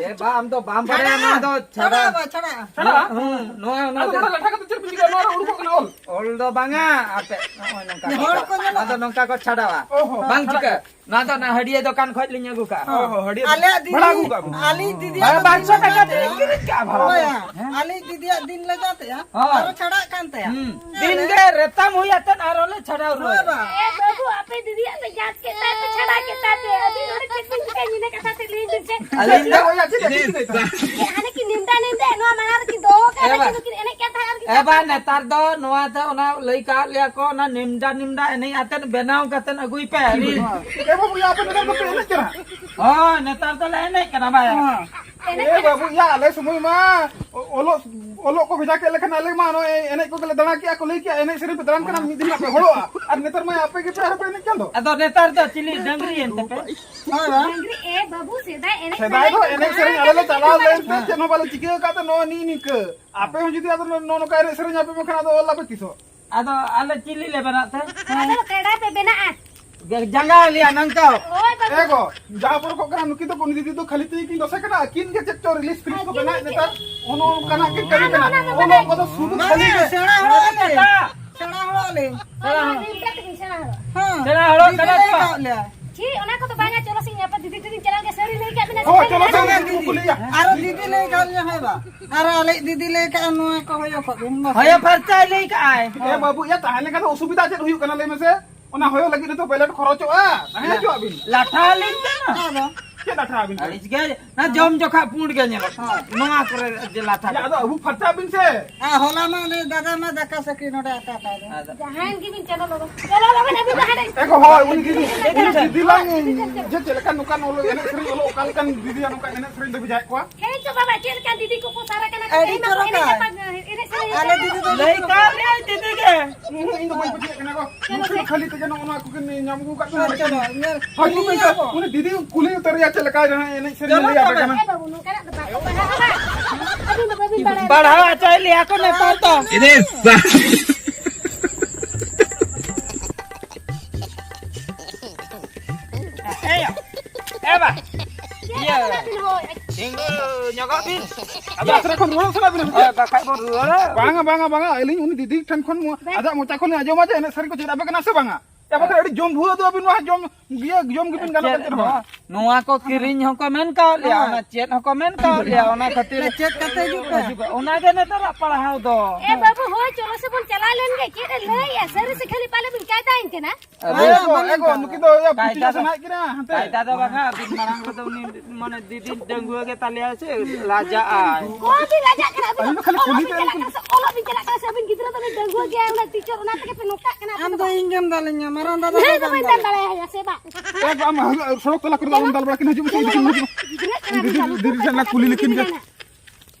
ᱮ ᱵᱟ, ᱟᱢ ᱫᱚ ᱵᱟᱢ ᱵᱟᱲᱟᱭᱟ, ᱱᱚᱣᱟ ᱫᱚ ᱪᱷᱟᱲᱟ᱾ ᱪᱷᱟᱲᱟᱜᱼᱟ, ᱵᱟ, ᱪᱷᱟᱲᱟᱜᱼᱟ᱾ ᱪᱷᱟᱲᱟᱜᱼᱟ? ᱦᱩᱸ, ᱱᱚᱣᱟ, ᱱᱚᱣᱟ ᱟᱫᱚ ᱫᱚ ᱱᱚᱰᱮ ᱞᱟᱴᱷᱟ ᱠᱟᱛᱮ ᱪᱮᱫ ᱯᱮ ᱪᱤᱠᱟᱹᱭᱟ? ᱱᱚᱣᱟ ᱨᱮ ᱩᱰᱩᱠᱚᱜ ᱠᱟᱱᱟ ᱚᱞ᱾ ᱚᱞ ᱫᱚ ᱵᱟᱝᱟ, ᱟᱯᱮ ᱱᱚᱜᱼᱚᱭ ᱱᱚᱝᱠᱟ ᱦᱚᱲ ᱠᱚ ᱠᱚ ᱪᱷᱟᱲᱟᱣᱟ᱾ ᱧᱮᱞᱚᱜᱼᱟ᱾ ᱟᱫᱚ ᱱᱚᱝᱠᱟ ᱠᱚ ᱪᱷᱟᱰᱟᱣᱟ᱾ ᱚ ᱦᱚᱸ, ᱵᱟᱝ ᱪᱷᱟᱲᱟ᱾ ᱪᱤᱠᱟᱹ᱾ ᱱᱚᱣᱟ ᱫᱚ ᱚᱱᱟ ᱦᱟᱹᱰᱤᱭᱟᱹ ᱫᱚᱠᱟᱱ ᱠᱷᱚᱡ ᱞᱤᱧ ᱟᱹᱜᱩ ᱠᱟᱜᱼᱟ᱾ ᱚ ᱦᱚᱸ, ᱦᱟᱹᱰᱤᱭᱟᱹ ᱵᱷᱟᱲᱟ ᱫᱚᱠᱟᱱ᱾ ᱟᱹᱜᱩ ᱠᱟᱜ ᱵᱚᱱ᱾ ᱟᱞᱮᱭᱟᱜ ᱫᱤᱫᱤᱭᱟᱜ ᱦᱮᱸ, ᱫᱚ ᱵᱟᱨ ᱥᱚ ᱴᱟᱠᱟ ᱛᱮᱞᱤᱧ ᱠᱤᱨᱤᱧ ᱠᱟᱜᱼᱟ ᱵᱷᱟᱲᱟ ᱫᱚ᱾ ᱦᱳᱭ, ᱦᱮᱸ? ᱟᱞᱮᱭᱤᱡ ᱫᱤᱫᱤᱭᱟᱜ ᱫᱤᱱ ᱞᱮ ᱡᱟᱛᱮᱜᱼᱟ᱾ ᱦᱳᱭ᱾ ᱟᱨᱚ ᱪᱷᱟᱲᱟᱜ ᱠᱟᱱ ᱛᱟᱭᱟ᱾ ᱦᱩᱸ᱾ ᱦᱮᱸ, ᱫᱤᱱ ᱞᱮ ᱜᱮ ᱨᱮᱛᱟᱢ ᱦᱩᱭ ᱟᱛᱮᱫ ᱟᱨᱚ ᱞᱮ ᱪᱷᱟᱲᱟᱣ ᱦᱳᱭ ᱨᱩᱣᱟᱹᱲᱟ᱾ ᱵᱟ᱾ ᱮ ᱵᱟᱹᱵᱩ, ᱟᱯᱮ ᱫᱤᱫᱤᱭᱟᱜ ᱯᱮ ᱡᱟᱛ ᱠᱮᱫ ᱛᱟᱭ, ᱯᱮ ᱪᱷᱟᱲᱟ ᱠᱮᱫ ᱛᱟᱭ ᱯᱮ᱾ ᱟᱹᱵᱤᱱ ᱱᱚᱰᱮ ᱪᱮᱫ ᱵᱤᱱ ᱪᱤᱠᱟᱹᱭᱟ? ᱤᱱᱟᱹ ᱠᱟᱛᱷᱟ ᱛᱮ ᱞᱟᱹᱭ ᱵᱤᱱ ᱥᱮ᱾ ᱟᱹᱞᱤᱧ ᱫᱚ ᱪᱮᱫ ᱦᱚᱸ ᱵᱟᱹᱧ ᱪᱤᱠᱟᱹᱭᱮᱫ ᱛᱟᱦᱮᱸᱫ᱾ ᱪᱮᱫ ᱦᱟᱱᱮ ᱠᱤᱱ ᱱᱮᱢᱰᱟ ᱱᱮᱢᱰᱟ, ᱱᱚᱣᱟ ᱢᱟᱲᱟᱝ ᱨᱮᱠᱤᱱ ᱫᱚᱦᱚ ᱠᱟᱜ ᱮ ᱵᱟ᱾ ᱱᱩᱠᱤᱱ ᱮᱱᱮᱡ ᱠᱟᱱ ᱛᱟᱦᱮᱸᱫ ᱟᱨ ᱠᱤᱱ ᱮ ᱵᱟ, ᱱᱮᱛᱟᱨ ᱫᱚ ᱱᱚᱣᱟ ᱫᱚ ᱚᱱᱟ ᱞᱟᱹᱭ ᱠᱟᱜ ᱞᱮᱭᱟ ᱠᱚ, ᱚᱱᱟ ᱱᱮᱢᱰᱟ ᱱᱮᱢᱰᱟ ᱮᱱᱮᱡ ᱟᱛᱮᱫ ᱵᱮᱱᱟᱣ ᱠᱟᱛᱮᱫ ᱟᱹᱜᱩᱭ ᱯᱮ, ᱨᱤᱞ᱾ ᱮ ᱵᱟᱹᱵᱩ, ᱭᱟ, ᱟᱯᱮ ᱱᱮᱛᱟᱨ ᱫᱚᱯᱮ ᱮᱱᱮᱡ ᱠᱟᱱᱟ? ᱦᱳᱭ, ᱱᱮᱛᱟᱨ ᱫᱚᱞᱮ ᱮᱱᱮᱡ ᱠᱟᱱᱟ ᱵᱟᱭᱟ᱾ ᱮ ᱵᱟᱹᱵᱩ, ᱭᱟ, ᱟᱞᱮ ᱥᱚᱢᱚᱭ ᱢᱟ ᱚᱞᱚᱜ, ᱚᱞᱚᱜ ᱠᱚ ᱵᱷᱮᱡᱟ ᱠᱮᱫ ᱞᱮᱠᱷᱟᱱ ᱟᱞᱮ ᱢᱟ ᱱᱚᱜᱼᱚᱭ ᱮᱱᱮᱡ ᱠᱚᱜᱮ ᱞᱮ ᱫᱟᱬᱟ ᱠᱮᱜᱼᱟ, ᱠᱚ ᱞᱟᱹᱭ ᱠᱮᱜᱼᱟ, ᱮᱱᱮᱡ ᱥᱮᱨᱮᱧ ᱯᱮ ᱫᱟᱬᱟᱱ ᱠᱟᱱᱟ, ᱢᱤᱫ ᱫᱤᱱ ᱦᱟᱸᱜ ᱯᱮ ᱦᱚᱲᱚᱜᱼᱟ᱾ ᱟᱨ ᱱᱮᱛᱟᱨ ᱢᱟ ᱟᱯᱮ ᱜᱮᱯᱮ ᱟᱨᱦᱚᱸ ᱯᱮ ᱮᱱᱮᱡ ᱠᱟᱱ ᱫᱚ᱾ ᱟᱫᱚ ᱱᱮᱛᱟᱨ ᱫᱚ ᱪᱤᱞᱤ ᱰᱟᱝᱨᱤ ᱮᱱ ᱛᱮᱯᱮ? ᱦᱳᱭ, ᱵᱟ᱾ ᱰᱟᱝᱨᱤ, ᱮ ᱵᱟᱹᱵᱩ, ᱥᱮᱫᱟᱭ ᱮᱱᱮᱡ ᱥᱮᱫᱟᱭ ᱥᱮᱨᱮᱧ ᱫᱚ ᱟᱞᱮ ᱞᱮ ᱪᱟᱞᱟᱣ ᱞᱮᱱ ᱛᱮ ᱪᱮᱫ ᱦᱚᱸ ᱵᱟᱞᱮ ᱪᱤᱠᱟᱹ ᱟᱠᱟᱫ ᱛᱮ ᱱᱚᱜᱼᱚᱭ ᱱᱤᱜ ᱱᱤᱝᱠᱟᱹ᱾ ᱟᱯᱮ ᱦᱚᱸ ᱡᱩᱫᱤ ᱟᱫᱚ ᱱᱚ-, ᱱᱚᱜᱼᱚ ᱱᱚᱝᱠᱟ ᱮᱱᱮᱡ ᱥᱮᱨᱮᱧ ᱟᱯᱮ ᱢᱮᱱᱠᱷᱟᱱ ᱟᱫᱚ ᱚᱞ ᱟᱯᱮ ᱛᱤᱥᱚᱜ? ᱟᱫᱚ ᱟᱞᱮ ᱪᱤᱞᱤ ᱞᱮ ᱵᱮᱱᱟᱜ ᱛᱮ? ᱟᱫᱚ ᱠᱟᱰᱟ ᱯᱮ ᱵᱮᱱᱟᱜᱼᱟ᱾ ᱡᱟ-, ᱡᱟᱸᱜᱟ ᱞᱮᱭᱟ ᱱᱚᱝᱠᱟ᱾ ᱦᱳᱭ ᱵᱟᱹᱵᱩ᱾ ᱮ ᱜᱚ, ᱡᱟᱦᱟᱸ ᱯᱚᱨᱚᱠᱚᱜ ᱠᱟᱱᱟ ᱱᱩᱠᱤᱱ ᱫᱚ ᱩᱱᱤ ᱫᱤᱫᱤ ᱫᱚ ᱠᱷᱟᱹᱞᱤ ᱛᱮᱜᱮ ᱠᱤᱱ ᱫᱚᱥᱮ ᱠᱟᱱᱟ᱾ ᱟᱹᱠᱤᱱ ᱜᱮ ᱪᱮᱫ ᱪᱚ ᱨᱤᱞᱤᱡᱽ ᱯᱷᱤᱞᱤᱡᱽ ᱠᱚ ᱵᱮᱱᱟᱣᱮᱫ ᱱᱮᱛᱟᱨ᱾ ᱚᱱᱚ ᱚᱱᱠᱟᱱᱟᱜ ᱠᱤᱱ ᱠᱟᱹᱢᱤ ᱠᱟᱱᱟ᱾ ᱚᱱᱟ ᱠᱚᱫᱚ ᱥᱩᱫᱷᱩ ᱠᱷᱟᱹᱞᱤ ᱜᱮ᱾ ᱥᱮᱬᱟ ᱦᱚᱲᱚᱜ ᱟᱞᱮ᱾ ᱥᱮᱬᱟ ᱦᱚᱲᱚᱜ ᱟᱞᱮ᱾ ᱦᱮᱸ᱾ ᱥᱮᱬᱟ ᱦᱚᱲᱚᱜ ᱫᱤᱫᱤ ᱠᱟᱱᱟ ᱞᱟᱹᱭ ᱛᱚ᱾ ᱠᱟᱜ ᱞᱮᱭᱟ᱾ ᱪᱷᱤ, ᱚᱱᱟ ᱠᱚᱫᱚ ᱵᱟᱝᱟ, ᱪᱚᱞᱚ ᱥᱮ ᱤᱧ ᱟᱯᱮ ᱫᱤᱫᱤ ᱴᱷᱮᱱᱤᱧ ᱪᱟᱞᱟᱣ ᱞᱮᱱ ᱜᱮ, ᱥᱟᱹᱲᱤ ᱞᱟᱹᱭ ᱠᱟᱜ ᱵᱤᱱᱟ ᱥᱮ ᱦᱳᱭ, ᱵᱟᱝ? ᱪᱚᱞᱚ ᱥᱮ ᱵᱟᱝᱟ ᱩᱱᱠᱩ ᱫᱤᱫᱤ᱾ ᱠᱚ ᱞᱟᱹᱭᱟ᱾ ᱟᱨᱚ ᱫᱤᱫᱤ ᱞᱟᱹᱭ ᱠᱟᱜ ᱞᱮᱭᱟ, ᱦᱳᱭ ᱵᱟ? ᱟᱨᱚ ᱟᱞᱮᱭᱤᱡ ᱫᱤᱫᱤ ᱞᱟᱹᱭ ᱠᱟᱜᱼᱟ, ᱱᱚᱣᱟ ᱠᱚ ᱦᱚᱭᱚ ᱠᱚᱜ ᱵᱤᱱ, ᱵᱟᱥ᱾ ᱦᱚᱭᱚ ᱯᱷᱟᱨᱪᱟᱭ ᱞᱟᱹᱭ ᱠᱟᱜᱼᱟᱭ᱾ ᱮ ᱵᱟᱹᱵᱩ, ᱭᱟ, ᱛᱟᱦᱮᱸ ᱞᱮᱱᱠᱷᱟᱱ ᱫᱚ ᱚᱥᱩᱵᱤᱫᱷᱟ ᱪᱮᱫ ᱦᱩᱭᱩᱜ ᱠᱟᱱᱟ, ᱞᱟᱹᱭ ᱢᱮᱥᱮ? ᱚᱱᱟ ᱦᱚᱭᱚ ᱞᱟᱹᱜᱤᱫ ᱦᱚᱸᱛᱚ ᱵᱮᱞᱮᱴ ᱠᱷᱚᱨᱚᱪᱚᱜᱼᱟ᱾ ᱛᱟᱦᱮᱸ ᱦᱚᱪᱚᱣᱟᱜ ᱵᱤᱱ᱾ ᱞᱟᱴᱷᱟ ᱟᱹᱞᱤᱧ ᱠᱟᱱᱟ᱾ ᱟᱫᱚ ᱪᱮᱫ ᱞᱟᱴᱷᱟ ᱟᱹᱵᱤᱱ ᱠᱟᱱᱟ? ᱟᱹᱲᱤᱥ ᱜᱮ᱾ ᱚᱱᱟ ᱡᱚᱢ ᱡᱚᱠᱷᱟ ᱯᱩᱸᱰ ᱜᱮ ᱧᱮᱞᱚᱜ ᱠᱟᱱᱟ᱾ ᱱᱚᱣᱟ ᱠᱚᱨᱮ ᱡᱮ ᱞᱟᱴᱷᱟ ᱭᱟ, ᱠᱚ᱾ ᱟᱫᱚ ᱟᱹᱵᱩ ᱯᱷᱟᱨᱪᱟᱜ ᱵᱤᱱ ᱥᱮ᱾ ᱟᱨ ᱦᱚᱞᱟ ᱢᱟ ᱩᱱᱤ ᱫᱟᱫᱟ ᱢᱟ ᱫᱟᱠᱟ ᱥᱟᱹᱠᱲᱤ ᱱᱚᱰᱮ ᱟᱠᱟ ᱠᱟᱭ ᱨᱮ᱾ ᱟᱫᱚ ᱡᱟᱦᱟᱸᱭ ᱜᱮᱵᱤᱱ ᱪᱟᱞᱟᱜ ᱞᱚᱜᱚᱱ᱾ ᱪᱚᱞᱚ ᱞᱚᱜᱚᱱ ᱟᱹᱵᱤᱱ ᱫᱚ ᱦᱟᱸᱰᱮ᱾ ᱮ ᱜᱚ, ᱦᱳᱭ, ᱩᱱᱤ ᱫᱤᱫᱤ, ᱩᱱᱤ ᱫᱤᱫᱤ ᱞᱟᱝ ᱪᱮᱫ ᱞᱮᱠᱟ ᱱᱚᱝᱠᱟ ᱱᱚᱣᱟ ᱮᱱᱮᱡ ᱥᱮᱨᱮᱧ ᱚᱞᱚᱜ ᱚᱠᱟ ᱞᱮᱠᱟᱱ ᱫᱤᱫᱤᱭᱟ ᱱᱚᱝᱠᱟ ᱮᱱᱮᱡ ᱥᱮᱨᱮᱧ ᱫᱚ ᱵᱷᱮᱡᱟᱭᱮᱫ ᱠᱚᱣᱟ? ᱦᱮᱸ ᱪᱚ ᱵᱟᱵᱟ, ᱪᱮᱫ ᱞᱮᱠᱟ ᱫᱤᱫᱤ ᱠᱚᱠᱚ ᱥᱟᱨᱟ ᱠᱟᱱᱟ ᱠᱚ, ᱟᱹᱰᱤ ᱛᱮᱦᱮᱧ ᱢᱟᱠᱚ ᱪᱚᱨᱚᱠᱟ᱾ ᱮᱱᱮᱡ ᱟᱯᱟ-, ᱮᱱᱮᱡ ᱥᱮᱨᱮᱧ ᱞᱟᱹᱭ ᱟᱠᱚ᱾ ᱠᱟᱜ ᱢᱮᱭᱟᱭ ᱫᱤᱫᱤ ᱜᱮ᱾ ᱦᱩᱸ, ᱤᱧ ᱫᱚ ᱵᱟᱹᱧ ᱯᱟᱹᱛᱭᱟᱹᱜ ᱠᱟᱱᱟ ᱜᱚ᱾ ᱪᱚᱞᱚ ᱢᱩᱴᱷᱟᱹᱱ ᱥᱮ᱾ ᱠᱷᱟᱹᱞᱤ ᱛᱮᱜᱮ ᱱᱚᱜᱼᱚ ᱱᱚᱣᱟ ᱠᱚᱜᱮ ᱧᱟᱢ ᱟᱹᱜᱩ ᱠᱟᱜ ᱠᱟᱱᱟ᱾ ᱦᱳᱭ, ᱪᱚᱞᱚ, ᱧᱮᱞ᱾ ᱦᱟᱹᱡᱩᱜ ᱢᱮ, ᱧᱮᱞ ᱟᱵᱚ᱾ ᱩᱱᱤ ᱫᱤᱫᱤ ᱠᱩᱞᱤ ᱩᱛᱟᱹᱨᱮᱭᱟ ᱪᱮᱫ ᱞᱮᱠᱟ ᱮᱱᱮᱡ ᱥᱮᱨᱮᱧ ᱪᱚᱞᱚ ᱞᱟᱹᱭ ᱟᱯᱮ ᱛᱚᱵᱮ᱾ ᱠᱟᱱᱟ᱾ ᱮ ᱵᱟᱹᱵᱩ, ᱱᱚᱝᱠᱟᱱᱟᱜ ᱫᱚ ᱵᱟᱠᱚ ᱯᱟᱲᱦᱟᱜᱼᱟ ᱵᱟᱝ᱾ ᱟᱹᱵᱤᱱ ᱫᱚ ᱵᱟᱹᱵᱤᱱ ᱵᱟᱲᱟᱭᱟ᱾ ᱯᱟᱲᱦᱟᱣ ᱦᱚᱪᱚᱭ ᱞᱮᱭᱟ ᱠᱚ ᱱᱮᱛᱟᱨ ᱫᱚ᱾ ᱮ ᱵᱟ᱾ ᱤᱭᱟᱹ᱾ ᱛᱤᱸᱜᱩ ᱧᱚᱜᱚᱜ ᱵᱤᱱ᱾ ᱟᱫᱚ ᱟᱥᱨᱟ ᱠᱷᱚᱱ ᱨᱩᱣᱟᱹᱲᱚᱜ ᱥᱟᱱᱟ ᱵᱤᱱᱟ ᱥᱮ ᱪᱮᱫ? ᱦᱳᱭ, ᱵᱟᱠᱷᱟᱡ ᱵᱚᱱ ᱨᱩᱣᱟᱹᱲᱟ᱾ ᱵᱟᱝᱟ, ᱵᱟᱝᱟ, ᱵᱟᱝᱟ, ᱟᱹᱞᱤᱧ ᱩᱱᱤ ᱫᱤᱫᱤ ᱴᱷᱮᱱ ᱠᱷᱚᱱ ᱢᱚ-, ᱟᱡᱟᱜ ᱢᱚᱪᱟ ᱠᱷᱚᱱ ᱞᱤᱧ ᱟᱸᱡᱚᱢᱟ ᱡᱮ ᱮᱱᱮᱡ ᱥᱮᱨᱮᱧ ᱠᱚ ᱪᱮᱫ ᱟᱯᱮ ᱠᱟᱱᱟ ᱥᱮ ᱵᱟᱝᱟ? ᱮ ᱵᱟᱠᱷᱟᱱ ᱟᱹᱰᱤ ᱡᱚᱢ ᱵᱷᱩᱣᱟᱹ ᱫᱚ ᱟᱹᱵᱤᱱ ᱱᱚᱣᱟ ᱡᱚᱢ, ᱤᱭᱟᱹ, ᱡᱚᱢ ᱜᱮᱵᱤᱱ ᱜᱟᱱᱚᱜ ᱪᱮᱫ ᱠᱟᱱ ᱪᱮᱫ ᱦᱚᱸ ᱵᱟᱝᱟ? ᱱᱚᱣᱟ ᱠᱚ ᱠᱤᱨᱤᱧ ᱦᱚᱸᱠᱚ ᱢᱮᱱ ᱠᱟᱣ ᱞᱮᱭᱟ, ᱦᱳᱭ᱾ ᱚᱱᱟ ᱪᱮᱫ ᱦᱚᱸᱠᱚ ᱢᱮᱱ ᱠᱟᱣ ᱞᱮᱭᱟ, ᱚᱱᱟ ᱠᱷᱟᱹᱛᱤᱨ ᱪᱮᱫ ᱠᱟᱛᱮ ᱦᱤᱡᱩᱜ ᱯᱮ? ᱦᱤᱡᱩᱜᱼᱟ᱾ ᱚᱱᱟ ᱜᱮ ᱱᱮᱛᱟᱨᱟᱜ ᱯᱟᱲᱦᱟᱣ ᱫᱚ᱾ ᱮ ᱵᱟᱹᱵᱩ, ᱦᱳᱭ, ᱪᱚᱞᱚ ᱥᱮ ᱵᱚᱱ ᱪᱟᱞᱟᱣ ᱞᱮᱱ ᱜᱮ᱾ ᱪᱮᱫ ᱮ ᱞᱟᱹᱭᱮᱜᱼᱟ? ᱥᱟᱹᱨᱤ ᱥᱮ ᱠᱷᱟᱹᱞᱤ ᱯᱟᱞᱮ ᱵᱤᱱ ᱠᱟᱭᱫᱟᱭᱤᱧ ᱠᱟᱱᱟ? ᱟᱫᱚ ᱮ ᱜᱚ, ᱮ ᱜᱚ, ᱱᱩᱠᱤᱱ ᱫᱚ ᱤᱭᱟᱹ ᱯᱩᱪᱷᱤ ᱠᱟᱭᱫᱟ ᱫᱚ, ᱥᱟᱱᱟᱭᱮᱫ ᱠᱤᱱᱟ, ᱦᱟᱱᱛᱮ᱾ ᱠᱟᱭᱫᱟ ᱫᱚ ᱵᱟᱝᱟ, ᱟᱹᱵᱤᱱ ᱢᱟᱲᱟᱝ ᱨᱮᱫᱚ ᱩᱱᱤ ᱢᱟᱱᱮ ᱫᱤᱫᱤ ᱰᱟᱺᱜᱩᱣᱟᱹ ᱜᱮ ᱛᱟᱞᱮᱭᱟᱭ ᱥᱮ ᱞᱟᱡᱟᱜ ᱟᱭ᱾ ᱚ, ᱵᱤᱱ ᱞᱟᱡᱟᱜ ᱠᱟᱱᱟ, ᱟᱹᱵᱤᱱ ᱟᱹᱞᱤᱧ ᱫᱚ ᱠᱷᱟᱹᱞᱤ ᱚᱞᱚᱜ ᱠᱩᱞᱤ ᱵᱤᱱ ᱛᱮ ᱪᱟᱞᱟᱜ ᱟᱹᱞᱤᱧ ᱠᱟᱱᱟ ᱥᱮ, ᱚᱞᱚᱜ ᱵᱤᱱ ᱪᱟᱞᱟᱜ ᱠᱟᱱᱟ ᱥᱮ, ᱟᱹᱵᱤᱱ ᱜᱤᱫᱽᱨᱟᱹ ᱫᱚ ᱩᱱᱤ ᱰᱟᱺᱜᱩᱣᱟᱹ ᱜᱮᱭᱟᱭ, ᱩᱱᱤ ᱴᱤᱪᱟᱨ ᱚᱱᱟ ᱛᱮᱜᱮ ᱯᱮ ᱱᱚᱝᱠᱟᱜ ᱠᱟᱱᱟ ᱟᱯᱮ ᱟᱢ ᱫᱚ ᱫᱚ᱾ ᱤᱧ ᱜᱮᱢ ᱫᱟᱞᱤᱧᱟ, ᱢᱟᱨᱟᱝ ᱫᱟᱫᱟ ᱩᱱᱤ ᱫᱚ ᱫᱚ ᱵᱟᱹᱧ ᱵᱟᱹᱧ ᱫᱟᱞ ᱫᱟᱞᱮᱭᱟ᱾ ᱫᱟᱲᱮᱭᱟᱭᱟ ᱥᱮ ᱵᱟᱝ? ᱮ, ᱟᱢ ᱥᱚᱲᱚᱠ ᱛᱟᱞᱟ ᱠᱚᱨᱮ ᱫᱚ ᱟᱞᱚᱢ ᱫᱟᱞ ᱵᱟᱲᱟ ᱠᱤᱱᱟ, ᱦᱤᱡᱩᱜ ᱢᱮᱥᱮ, ᱤᱫᱤ ᱠᱤᱱ ᱢᱮ, ᱦᱤᱡᱩᱜ ᱢᱮ᱾ ᱜᱤᱫᱽᱨᱟᱹ ᱠᱟᱱᱟ ᱫᱤᱫᱤ ᱵᱤᱱ ᱴᱷᱮᱱ ᱞᱟᱝ ᱠᱩᱞᱤ ᱞᱮᱠᱤᱱ ᱜᱮ᱾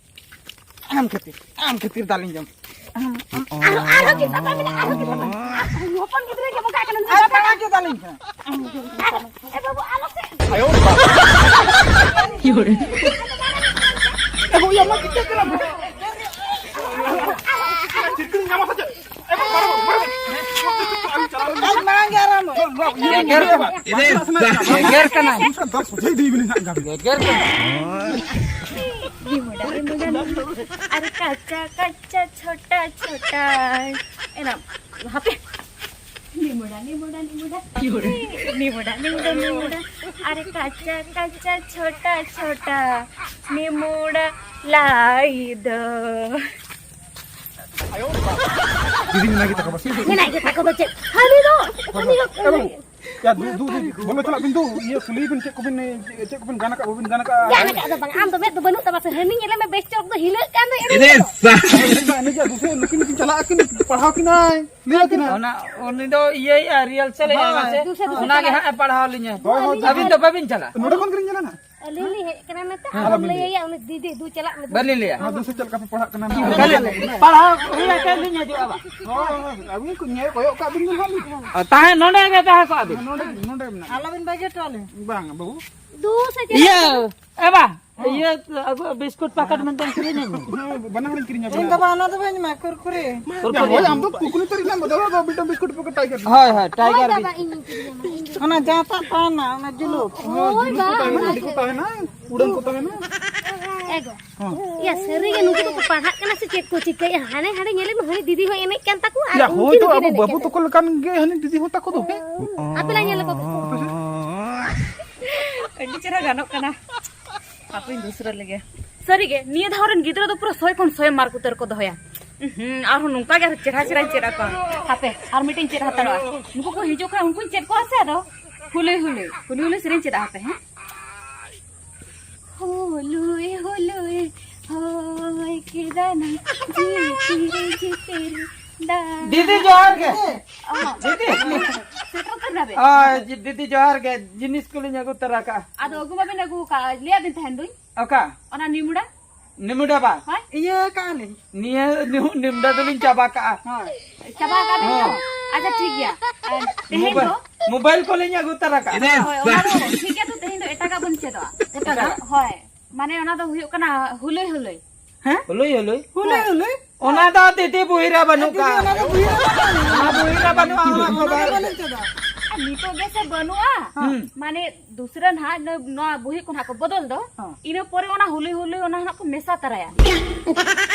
ᱟᱢ ᱠᱷᱟᱹᱛᱤᱨ, ᱟᱢ ᱠᱷᱟᱹᱛᱤᱨ ᱫᱟᱞᱤᱧ ᱡᱚᱢ᱾ ᱟᱨᱦᱚᱸ, ᱟᱨᱦᱚᱸ ᱠᱤᱱ ᱥᱟᱵᱟ ᱢᱮᱱᱟᱜᱼᱟ, ᱟᱨᱦᱚᱸ ᱠᱤᱱ ᱥᱟᱵᱟ᱾ ᱦᱚᱯᱚᱱ ᱜᱤᱫᱽᱨᱟᱹ ᱜᱮ ᱵᱚᱠᱟ ᱠᱟᱱᱟ, ᱟᱨ ᱫᱟᱞᱤᱧ ᱡᱚᱢ᱾ ᱮ ᱵᱟᱹᱵᱩ, ᱟᱞᱚ ᱥᱮ᱾ ᱟᱭᱳ ᱵᱟᱵᱟ᱾ ᱮ ᱵᱟᱹᱵᱩ, ᱭᱟ, ᱢᱟ ᱪᱤᱠᱟᱹᱜ ᱠᱟᱱᱟ? ᱪᱤᱠᱟᱹᱧ ᱧᱟᱢᱟ ᱥᱮ ᱪᱮᱫ? ᱮ ᱵᱟᱹᱵᱩ, ᱵᱟᱹᱵᱩ, ᱵᱟᱹᱵᱩ᱾ ᱟᱡ ᱢᱟᱲᱟᱝ ᱜᱮ ᱟᱨᱟᱢ᱾ ᱮᱜᱮᱨ ᱠᱟᱱᱟ᱾ ᱮᱜᱮᱨ ᱠᱟᱱᱟᱭ᱾ ᱫᱟᱜ ᱥᱚᱡᱷᱮ ᱤᱫᱤᱭ ᱵᱤᱱ ᱦᱟᱸᱜ ᱜᱟᱢ᱾ ᱮᱜᱮᱨ ᱠᱟᱱᱟᱭ᱾ ᱱᱤᱢᱩᱰᱟ, ᱱᱤᱢᱩᱰᱟ, ᱱᱤᱢᱩᱰᱟ᱾ ᱟᱨ ᱠᱟᱪᱟ, ᱠᱟᱪᱟ, ᱪᱷᱳᱴᱟ, ᱪᱷᱳᱴᱟ᱾ ᱮᱱᱟ, ᱦᱟᱯᱮ᱾ ᱱᱤᱢᱩᱰᱟ, ᱱᱤᱢᱩᱰᱟ, ᱱᱤᱢᱩᱰᱟ᱾ ᱱᱤᱢᱩᱰᱟ, ᱱᱤᱢᱩᱰᱟ, ᱱᱤᱢᱩᱰᱟ᱾ ᱟᱨ ᱠᱟᱪᱟ, ᱠᱟᱪᱟ, ᱪᱷᱳᱴᱟ, ᱪᱷᱳᱴᱟ᱾ ᱱᱤᱢᱩᱰᱟ ᱞᱟᱹᱭ ᱫᱚ᱾ ᱫᱤᱫᱤ ᱢᱮᱱᱟᱭ ᱜᱮ ᱛᱟᱠᱚ ᱵᱟᱥᱮ? ᱢᱮᱱᱟᱭ ᱜᱮ ᱛᱟᱠᱚ ᱫᱚ ᱪᱮᱫ? ᱦᱟᱹᱱᱤ ᱫᱚ, ᱦᱟᱹᱱᱤ ᱫᱚ ᱮ ᱵᱟᱹᱵᱩ, ᱭᱟ, ᱫᱩ, ᱫᱩ, ᱫᱩ, ᱵᱚᱞᱚ ᱪᱟᱞᱟᱜ ᱵᱤᱱ ᱫᱩ, ᱤᱭᱟᱹ, ᱠᱩᱞᱤᱭ ᱵᱤᱱ ᱪᱮᱫ ᱠᱚᱵᱤᱱ, ᱪᱮᱫ ᱠᱚᱵᱤᱱ ᱜᱟᱱ ᱟᱠᱟᱫ, ᱵᱟᱵᱤᱱ ᱜᱟᱱ ᱟᱠᱟᱫ᱾ ᱜᱟᱱ ᱟᱠᱟᱫ ᱫᱚ ᱵᱟᱝ, ᱟᱢ ᱫᱚ ᱢᱮᱫ ᱫᱚ ᱵᱟᱹᱱᱩᱜ ᱛᱟᱢᱟ ᱥᱮ? ᱦᱟᱹᱱᱤ ᱧᱮᱞᱮ ᱢᱮ, ᱵᱮᱥ ᱪᱚᱨᱚᱠ ᱫᱚ ᱦᱤᱞᱟᱹᱜ ᱠᱟᱱ ᱫᱚ ᱮᱲᱮ ᱮᱨᱮ ᱫᱚ᱾ ᱥᱟ- ᱮᱱᱮᱡ ᱫᱚ ᱱᱩᱠᱤᱱ, ᱱᱩᱠᱤᱱ ᱪᱟᱞᱟᱜ ᱟᱹᱠᱤᱱ, ᱯᱟᱲᱦᱟᱣ ᱠᱤᱱᱟᱭ, ᱞᱟᱹᱭ ᱟᱹᱠᱤᱱᱟᱭ᱾ ᱚᱱᱟ, ᱩᱱᱤ ᱫᱚ ᱤᱭᱟᱹᱭᱟ, ᱨᱤᱦᱟᱨᱥᱟᱞ ᱮᱫᱟ, ᱦᱳᱭ᱾ ᱢᱟᱥᱮ᱾ ᱫᱩᱥᱮ ᱫᱩᱥᱮ ᱚᱱᱟ ᱜᱮ ᱪᱟᱞᱟᱜ᱾ ᱦᱟᱸᱜ ᱮ ᱯᱟᱲᱦᱟᱣ ᱞᱤᱧᱟ᱾ ᱦᱳᱭ, ᱦᱳᱭ, ᱟᱹᱵᱤᱱ ᱫᱚ ᱵᱟᱹᱵᱤᱱ ᱪᱟᱞᱟᱜ? ᱱᱚᱰᱮ ᱠᱷᱚᱱ ᱜᱮᱞᱤᱧ ᱧᱮᱞᱟ ᱱᱟᱜ᱾ ᱟᱹᱞᱤᱧ ᱞᱤᱧ ᱦᱮᱡ ᱠᱟᱱᱟ ᱢᱮᱱᱛᱮ, ᱦᱮᱸ, ᱟᱞᱚᱢ ᱟᱞᱚᱢ ᱞᱟᱹᱭᱟ᱾ ᱞᱟᱹᱭᱟ, ᱩᱱᱤ ᱫᱤᱫᱤ ᱫᱩ ᱪᱟᱞᱟᱜ ᱢᱮ ᱫᱩ᱾ ᱟᱫᱚ ᱥᱮ ᱪᱮᱫ ᱞᱮᱠᱟ ᱯᱮ ᱯᱟᱲᱦᱟᱜ ᱠᱟᱱᱟ? ᱚᱠᱟ ᱨᱮ? ᱯᱟᱲᱦᱟᱣ ᱦᱩᱭ ᱟᱠᱟᱫ ᱞᱤᱧ ᱦᱤᱡᱩᱜᱼᱟ ᱵᱟ᱾ ᱦᱳᱭ, ᱦᱳᱭ, ᱟᱹᱵᱤᱱ ᱠᱚ ᱧᱮᱞ ᱠᱚᱭᱚᱜ ᱠᱟᱜ ᱵᱤᱱ ᱫᱚ ᱱᱟᱦᱟᱜ ᱞᱤᱧ᱾ ᱟᱨ ᱛᱟᱦᱮᱸ ᱱᱚᱰᱮ ᱜᱮ ᱛᱟᱦᱮᱸ ᱠᱚᱜ ᱟᱹᱵᱤᱱ᱾ ᱱᱚᱰᱮ, ᱱᱚᱰᱮ ᱢᱮᱱᱟᱜ᱾ ᱟᱞᱚᱵᱤᱱ ᱵᱟᱹᱜᱤ ᱦᱚᱴᱚ ᱟᱞᱮ᱾ ᱵᱟᱝ, ᱵᱟᱹᱵᱩ᱾ ᱫᱩ ᱥᱮ ᱪᱮᱫ? ᱤᱭᱟᱹ, ᱮ ᱵᱟ, ᱤᱭᱟᱹ, ᱟᱹᱜᱩ ᱵᱤᱥᱠᱩᱴ ᱯᱟᱠᱮᱴ ᱢᱮᱱᱛᱮ ᱠᱤᱨᱤᱧ ᱟᱹᱜᱩ᱾ ᱦᱮᱸ, ᱵᱟᱱᱟ ᱦᱚᱲᱤᱧ ᱠᱤᱨᱤᱧ ᱟᱹᱜᱩ᱾ ᱤᱧ ᱫᱚ ᱵᱟ, ᱚᱱᱟ ᱫᱚ ᱵᱟᱹᱧ ᱮᱢᱟ, ᱠᱩᱨᱠᱩᱨᱮ᱾ ᱠᱩᱨᱠᱩᱨᱮ᱾ ᱦᱳᱭ, ᱟᱢ ᱫᱚ ᱠᱩᱠᱞᱤ ᱛᱟᱹᱨᱤᱡ ᱞᱮᱢ ᱵᱚᱫᱚᱞᱟ, ᱫᱚ ᱢᱤᱫᱴᱟᱝ ᱵᱤᱥᱠᱩᱴ ᱯᱮᱠᱮᱴ ᱴᱟᱭᱜᱟᱨ᱾ ᱦᱳᱭ, ᱦᱳᱭ, ᱴᱟᱭᱜᱟᱨ ᱦᱳᱭ, ᱵᱤᱥ- ᱵᱟᱵᱟ, ᱤᱧ ᱠᱤᱨᱤᱧ ᱟᱢᱟ, ᱤᱧ ᱫᱚ᱾ ᱚᱱᱟ ᱡᱟᱦᱟᱸᱴᱟᱜ ᱛᱟᱦᱮᱱᱟ, ᱚᱱᱟ ᱡᱩᱞᱩᱯ᱾ ᱦᱳᱭ, ᱦᱳᱭ, ᱵᱟ, ᱡᱩᱞᱩᱯ ᱠᱚ ᱛᱟᱦᱮᱱᱟ, ᱦᱳᱭ᱾ ᱟᱹᱰᱤ ᱠᱚ ᱛᱟᱦᱮᱱᱟ, ᱩᱰᱟᱹᱱ ᱠᱚ ᱛᱟᱦᱮᱱᱟ᱾ ᱮ ᱜᱚ᱾ ᱦᱚᱸ᱾ ᱭᱟ, ᱥᱟᱹᱨᱤ ᱜᱮ ᱱᱩᱠᱩ ᱫᱚᱠᱚ ᱯᱟᱲᱦᱟᱜ ᱠᱟᱱᱟ ᱥᱮ ᱪᱮᱫ ᱠᱚ ᱪᱤᱠᱟᱹᱭᱮᱫᱼᱟ? ᱦᱟᱱᱮ ᱦᱟᱸᱰᱮ ᱧᱮᱞᱮ ᱢᱮ, ᱦᱟᱹᱱᱤ ᱫᱤᱫᱤ ᱦᱚᱸ ᱮᱱᱮᱡ ᱠᱟᱱ ᱛᱟᱠᱚᱣᱟ ᱟᱨ ᱭᱟ, ᱩᱱᱠᱤᱱ ᱦᱳᱭ ᱛᱚ, ᱦᱚᱸᱠᱤᱱ ᱟᱵᱚ ᱮᱱᱮᱡ ᱵᱟᱹᱵᱩ ᱠᱟᱱ ᱛᱟᱠᱚ᱾ ᱛᱟᱠᱚ ᱞᱮᱠᱟᱱ ᱜᱮ ᱦᱟᱹᱱᱤ ᱫᱤᱫᱤ ᱦᱚᱸ ᱛᱟᱠᱚ ᱫᱚ᱾ ᱟᱯᱮ ᱞᱟᱝ ᱧᱮᱞ ᱞᱮᱠᱚ ᱠᱚ᱾ ᱟᱹᱰᱤ ᱪᱮᱦᱨᱟ ᱜᱟᱱᱚᱜ ᱠᱟᱱᱟ᱾ ᱦᱟᱯᱮᱧ ᱫᱩᱥᱨᱟᱹ ᱞᱮᱜᱮ᱾ ᱥᱟᱹᱨᱤᱜᱮ, ᱱᱤᱭᱟᱹ ᱫᱷᱟᱣ ᱨᱮᱱ ᱜᱤᱫᱽᱨᱟᱹ ᱫᱚ ᱯᱩᱨᱟᱹ ᱥᱚᱭ ᱠᱷᱚᱱ ᱥᱚᱭ ᱢᱟᱨᱠ ᱩᱛᱟᱹᱨ ᱠᱚ ᱫᱚᱦᱚᱭᱟ᱾ ᱩᱦᱩᱸ, ᱟᱨᱦᱚᱸ ᱱᱚᱝᱠᱟ ᱜᱮ ᱟᱨᱦᱚᱸ ᱪᱮᱦᱨᱟ ᱪᱮᱦᱨᱟᱧ ᱪᱮᱫ ᱟᱠᱚᱣᱟ᱾ ᱦᱟᱯᱮ, ᱟᱨ ᱢᱤᱫᱴᱮᱱ ᱪᱮᱫ ᱦᱟᱛᱟᱲᱚᱜᱼᱟ᱾ ᱱᱩᱠᱩ ᱠᱚ ᱦᱤᱡᱩᱜ ᱠᱷᱟᱱ ᱩᱱᱠᱩᱧ ᱪᱮᱫ ᱠᱚᱣᱟ ᱥᱮ ᱟᱫᱚ᱾ ᱦᱩᱞᱩᱭ ᱦᱩᱞᱩᱭ, ᱦᱩᱞᱩᱭ ᱦᱩᱞᱩᱭ ᱥᱮᱨᱮᱧ ᱪᱮᱫ ᱟᱯᱮ, ᱦᱮᱸ? ᱦᱩᱞᱩᱭ ᱦᱩᱞᱩᱭ ᱦᱚᱭ ᱠᱮᱫᱟ ᱱᱟ ᱡᱤᱛᱤᱨ ᱡᱤᱛᱤᱨ ᱫᱟ᱾ ᱫᱤᱫᱤ, ᱡᱚᱦᱟᱨ ᱜᱮ᱾ ᱚ᱾ ᱫᱤᱫᱤ᱾ ᱥᱮᱴᱮᱨ ᱩᱛᱟᱹᱨ ᱱᱟᱵᱮ᱾ ᱟᱭ, ᱡᱤ-, ᱫᱤᱫᱤ, ᱡᱚᱦᱟᱨ ᱜᱮ᱾ ᱡᱤᱱᱤᱥ ᱠᱚᱞᱤᱧ ᱟᱹᱜᱩ ᱛᱚᱨᱟ ᱠᱟᱜᱼᱟ᱾ ᱟᱫᱚ ᱟᱹᱜᱩ ᱢᱟᱵᱤᱱ ᱟᱹᱜᱩ ᱠᱟᱜᱼᱟ, ᱞᱟᱹᱭᱟᱫ ᱵᱤᱱ ᱛᱟᱦᱮᱱ ᱫᱩᱧ᱾ ᱚᱠᱟ? ᱚᱱᱟ ᱱᱤᱢᱩᱰᱟ᱾ ᱱᱤᱢᱩᱰᱟ ᱵᱟ? ᱦᱳᱭ᱾ ᱤᱭᱟᱹ ᱠᱟᱜᱼᱟ ᱞᱤᱧ᱾ ᱱᱤᱭᱟᱹ ᱱᱤᱦᱩ-, ᱱᱤᱢᱰᱟ ᱫᱚᱞᱤᱧ ᱪᱟᱵᱟ ᱠᱟᱜᱼᱟ᱾ ᱦᱳᱭ᱾ ᱪᱟᱵᱟ ᱠᱟᱜᱼᱟ ᱵᱤᱱ ᱛᱚ? ᱦᱮᱸ᱾ ᱟᱪᱪᱷᱟ, ᱴᱷᱤᱠ ᱜᱮᱭᱟ᱾ ᱟᱨ ᱛᱮᱦᱮᱧ ᱢᱳᱵᱟᱭᱤᱞ, ᱫᱚ? ᱢᱳᱵᱟᱭᱤᱞ ᱠᱚᱞᱤᱧ ᱟᱹᱜᱩ ᱛᱚᱨᱟ ᱠᱟᱜᱼᱟ᱾ ᱦᱳᱭ, ᱚᱱᱟ ᱫᱚ ᱴᱷᱤᱠ ᱜᱮᱭᱟ, ᱛᱚ ᱛᱮᱦᱮᱧ ᱫᱚ ᱮᱴᱟᱜᱟᱜ ᱵᱚᱱ ᱪᱮᱫᱚᱜᱼᱟ᱾ ᱮᱴᱟᱜᱟᱜ? ᱦᱳᱭ᱾ ᱢᱟᱱᱮ ᱚᱱᱟ ᱫᱚ ᱦᱩᱭᱩᱜ ᱠᱟᱱᱟ ᱦᱩᱞᱟᱹᱭ ᱦᱩᱞᱟᱹᱭ᱾ ᱦᱮᱸ? ᱦᱩᱞᱩᱭ ᱦᱩᱞᱩᱭ? ᱦᱩᱞᱟᱹᱭ ᱦᱩᱞᱟᱹᱭ? ᱚᱱᱟ ᱫᱚ ᱫᱤᱫᱤ ᱵᱩᱦᱤ ᱨᱮ ᱵᱟᱹᱱᱩᱜ ᱫᱤᱫᱤ, ᱠᱟᱜᱼᱟ᱾ ᱚᱱᱟ ᱫᱚ ᱵᱩᱦᱤ ᱨᱮ ᱵᱟᱹᱱᱩᱜᱼᱟ᱾ ᱚᱱᱟ ᱵᱩᱦᱤ ᱨᱮ ᱵᱟᱹᱱᱩᱜᱼᱟ, ᱚᱱᱟ ᱚᱱᱟ ᱫᱚ ᱠᱷᱚᱵᱚᱨ᱾ ᱵᱟᱹᱱᱩᱜ ᱠᱟᱫᱟ᱾ ᱟᱨ ᱱᱤᱛᱚᱜ ᱜᱮ ᱥᱮ ᱵᱟᱹᱱᱩᱜᱼᱟ᱾ ᱦᱩᱸ᱾ ᱢᱟᱱᱮ ᱫᱩᱥᱨᱟᱹ ᱱᱟᱦᱟᱜ ᱱᱚ-, ᱱᱚᱣᱟ ᱵᱩᱦᱤ ᱠᱚ ᱱᱟᱦᱟᱜ ᱠᱚ ᱵᱚᱫᱚᱞ ᱫᱚ᱾ ᱦᱚᱸ᱾ ᱤᱱᱟᱹ ᱯᱚᱨᱮ ᱚᱱᱟ ᱦᱩᱞᱩᱭ ᱦᱩᱞᱩᱭ ᱚᱱᱟ ᱱᱟᱦᱟᱜ ᱠᱚ ᱢᱮᱥᱟ ᱛᱟᱨᱟᱭᱟ᱾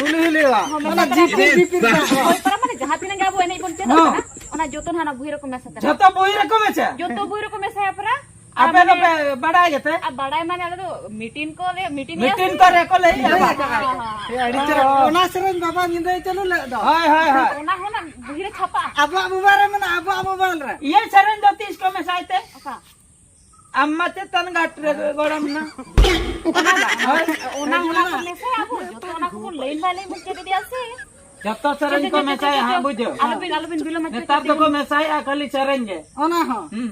ᱦᱩᱞᱩᱭ ᱦᱩᱞᱩᱭ ᱚᱱᱟ᱾ ᱦᱚᱸ, ᱢᱮᱥᱟ ᱚᱱᱟ ᱛᱟᱨᱟ ᱡᱤᱯᱤᱨ ᱠᱚ᱾ ᱡᱤᱯᱤᱨ ᱠᱚ᱾ ᱦᱳᱭ, ᱛᱟᱨᱟ ᱢᱟᱱᱮ ᱡᱟᱦᱟᱸ ᱛᱤᱱᱟᱹᱜ ᱜᱮ ᱟᱵᱚ ᱮᱱᱮᱡ ᱵᱚᱱ ᱪᱮᱫᱚᱜ ᱦᱚᱸ᱾ ᱠᱟᱱᱟ, ᱚᱱᱟ ᱡᱚᱛᱚ ᱱᱟᱦᱟᱜ ᱚᱱᱟ ᱵᱩᱦᱤ ᱨᱮᱠᱚ ᱢᱮᱥᱟ ᱛᱟᱨᱟᱭᱟ᱾ ᱡᱷᱚᱛᱚ ᱵᱩᱦᱤ ᱨᱮᱠᱚ ᱢᱮᱥᱟ? ᱡᱚᱛᱚ ᱵᱩᱦᱤ ᱨᱮᱠᱚ ᱢᱮᱥᱟᱭᱟ ᱯᱟᱨᱟ᱾ ᱟᱯᱮ ᱫᱚᱯᱮ ᱵᱟᱲᱟᱭ ᱜᱮᱛᱮ? ᱟᱨ ᱵᱟᱲᱟᱭ ᱢᱟᱱᱮ ᱟᱞᱮ ᱫᱚ ᱢᱤᱴᱤᱝ ᱠᱚ ᱞᱮ, ᱢᱤᱴᱤᱝ ᱞᱮ ᱢᱤᱴᱤᱝ ᱠᱚᱨᱮ ᱠᱚ ᱞᱟᱹᱭ ᱜᱮᱭᱟ᱾ ᱦᱮᱸ, ᱦᱮᱸ, ᱦᱮᱸ᱾ ᱟᱹᱰᱤ ᱪᱮᱦᱨᱟ᱾ ᱚ᱾ ᱚᱱᱟ ᱥᱮᱨᱮᱧ ᱵᱟᱵᱟ ᱧᱤᱫᱟᱹᱭ ᱪᱟᱹᱞᱩ ᱞᱮᱫ ᱫᱚ᱾ ᱦᱳᱭ, ᱦᱳᱭ, ᱦᱳᱭ᱾ ᱚᱱᱟ ᱦᱚᱸ ᱚᱱᱟ ᱵᱚᱦᱤ ᱨᱮ ᱪᱷᱟᱯᱟᱜᱼᱟ᱾ ᱟᱵᱚᱣᱟᱜ ᱢᱳᱵᱟᱭᱤᱞ ᱨᱮ ᱢᱮᱱᱟᱜᱼᱟ, ᱟᱵᱚᱣᱟᱜ ᱢᱳᱵᱟᱭᱤᱞ ᱨᱮ᱾ ᱤᱭᱟᱹ ᱥᱮᱨᱮᱧ ᱫᱚ ᱛᱤᱥ ᱠᱚ ᱢᱮᱥᱟᱭ ᱛᱮ? ᱚᱠᱟ? ᱟᱢ ᱢᱟ ᱪᱮᱛᱟᱱ ᱜᱷᱟᱴ ᱨᱮ ᱜᱚᱲᱚᱢ ᱱᱟ᱾ ᱚᱱᱟ ᱫᱚ, ᱦᱳᱭ᱾ ᱚᱱᱟ, ᱚᱱᱟ ᱠᱚ ᱢᱮᱥᱟᱭᱟ ᱟᱵᱚ, ᱡᱚᱛᱚ ᱚᱱᱟ ᱠᱚᱵᱚᱱ ᱞᱟᱹᱭᱤᱱ ᱵᱟᱭ ᱞᱟᱹᱭᱤᱱ ᱵᱚᱱ ᱪᱮᱫ ᱤᱫᱤᱭᱟ ᱥᱮ᱾ ᱡᱚᱛᱚ ᱥᱮᱨᱮᱧ ᱪᱚ, ᱠᱚ ᱪᱚ, ᱪᱚ, ᱢᱮᱥᱟᱭᱟ, ᱪᱚ, ᱦᱟᱸᱜ ᱪᱚ᱾ ᱵᱩᱡᱷᱟᱹᱣ᱾ ᱟᱞᱚᱵᱤᱱ, ᱟᱞᱚᱵᱤᱱ ᱵᱤᱞᱚᱢᱟ, ᱪᱚ, ᱱᱮᱛᱟᱨ ᱪᱚ, ᱫᱚᱠᱚ ᱪᱚ᱾ ᱢᱮᱥᱟᱭᱮᱫᱼᱟ ᱠᱷᱟᱹᱞᱤ ᱥᱮᱨᱮᱧ ᱜᱮ᱾ ᱚᱱᱟ ᱦᱚᱸ᱾ ᱦᱩᱸ᱾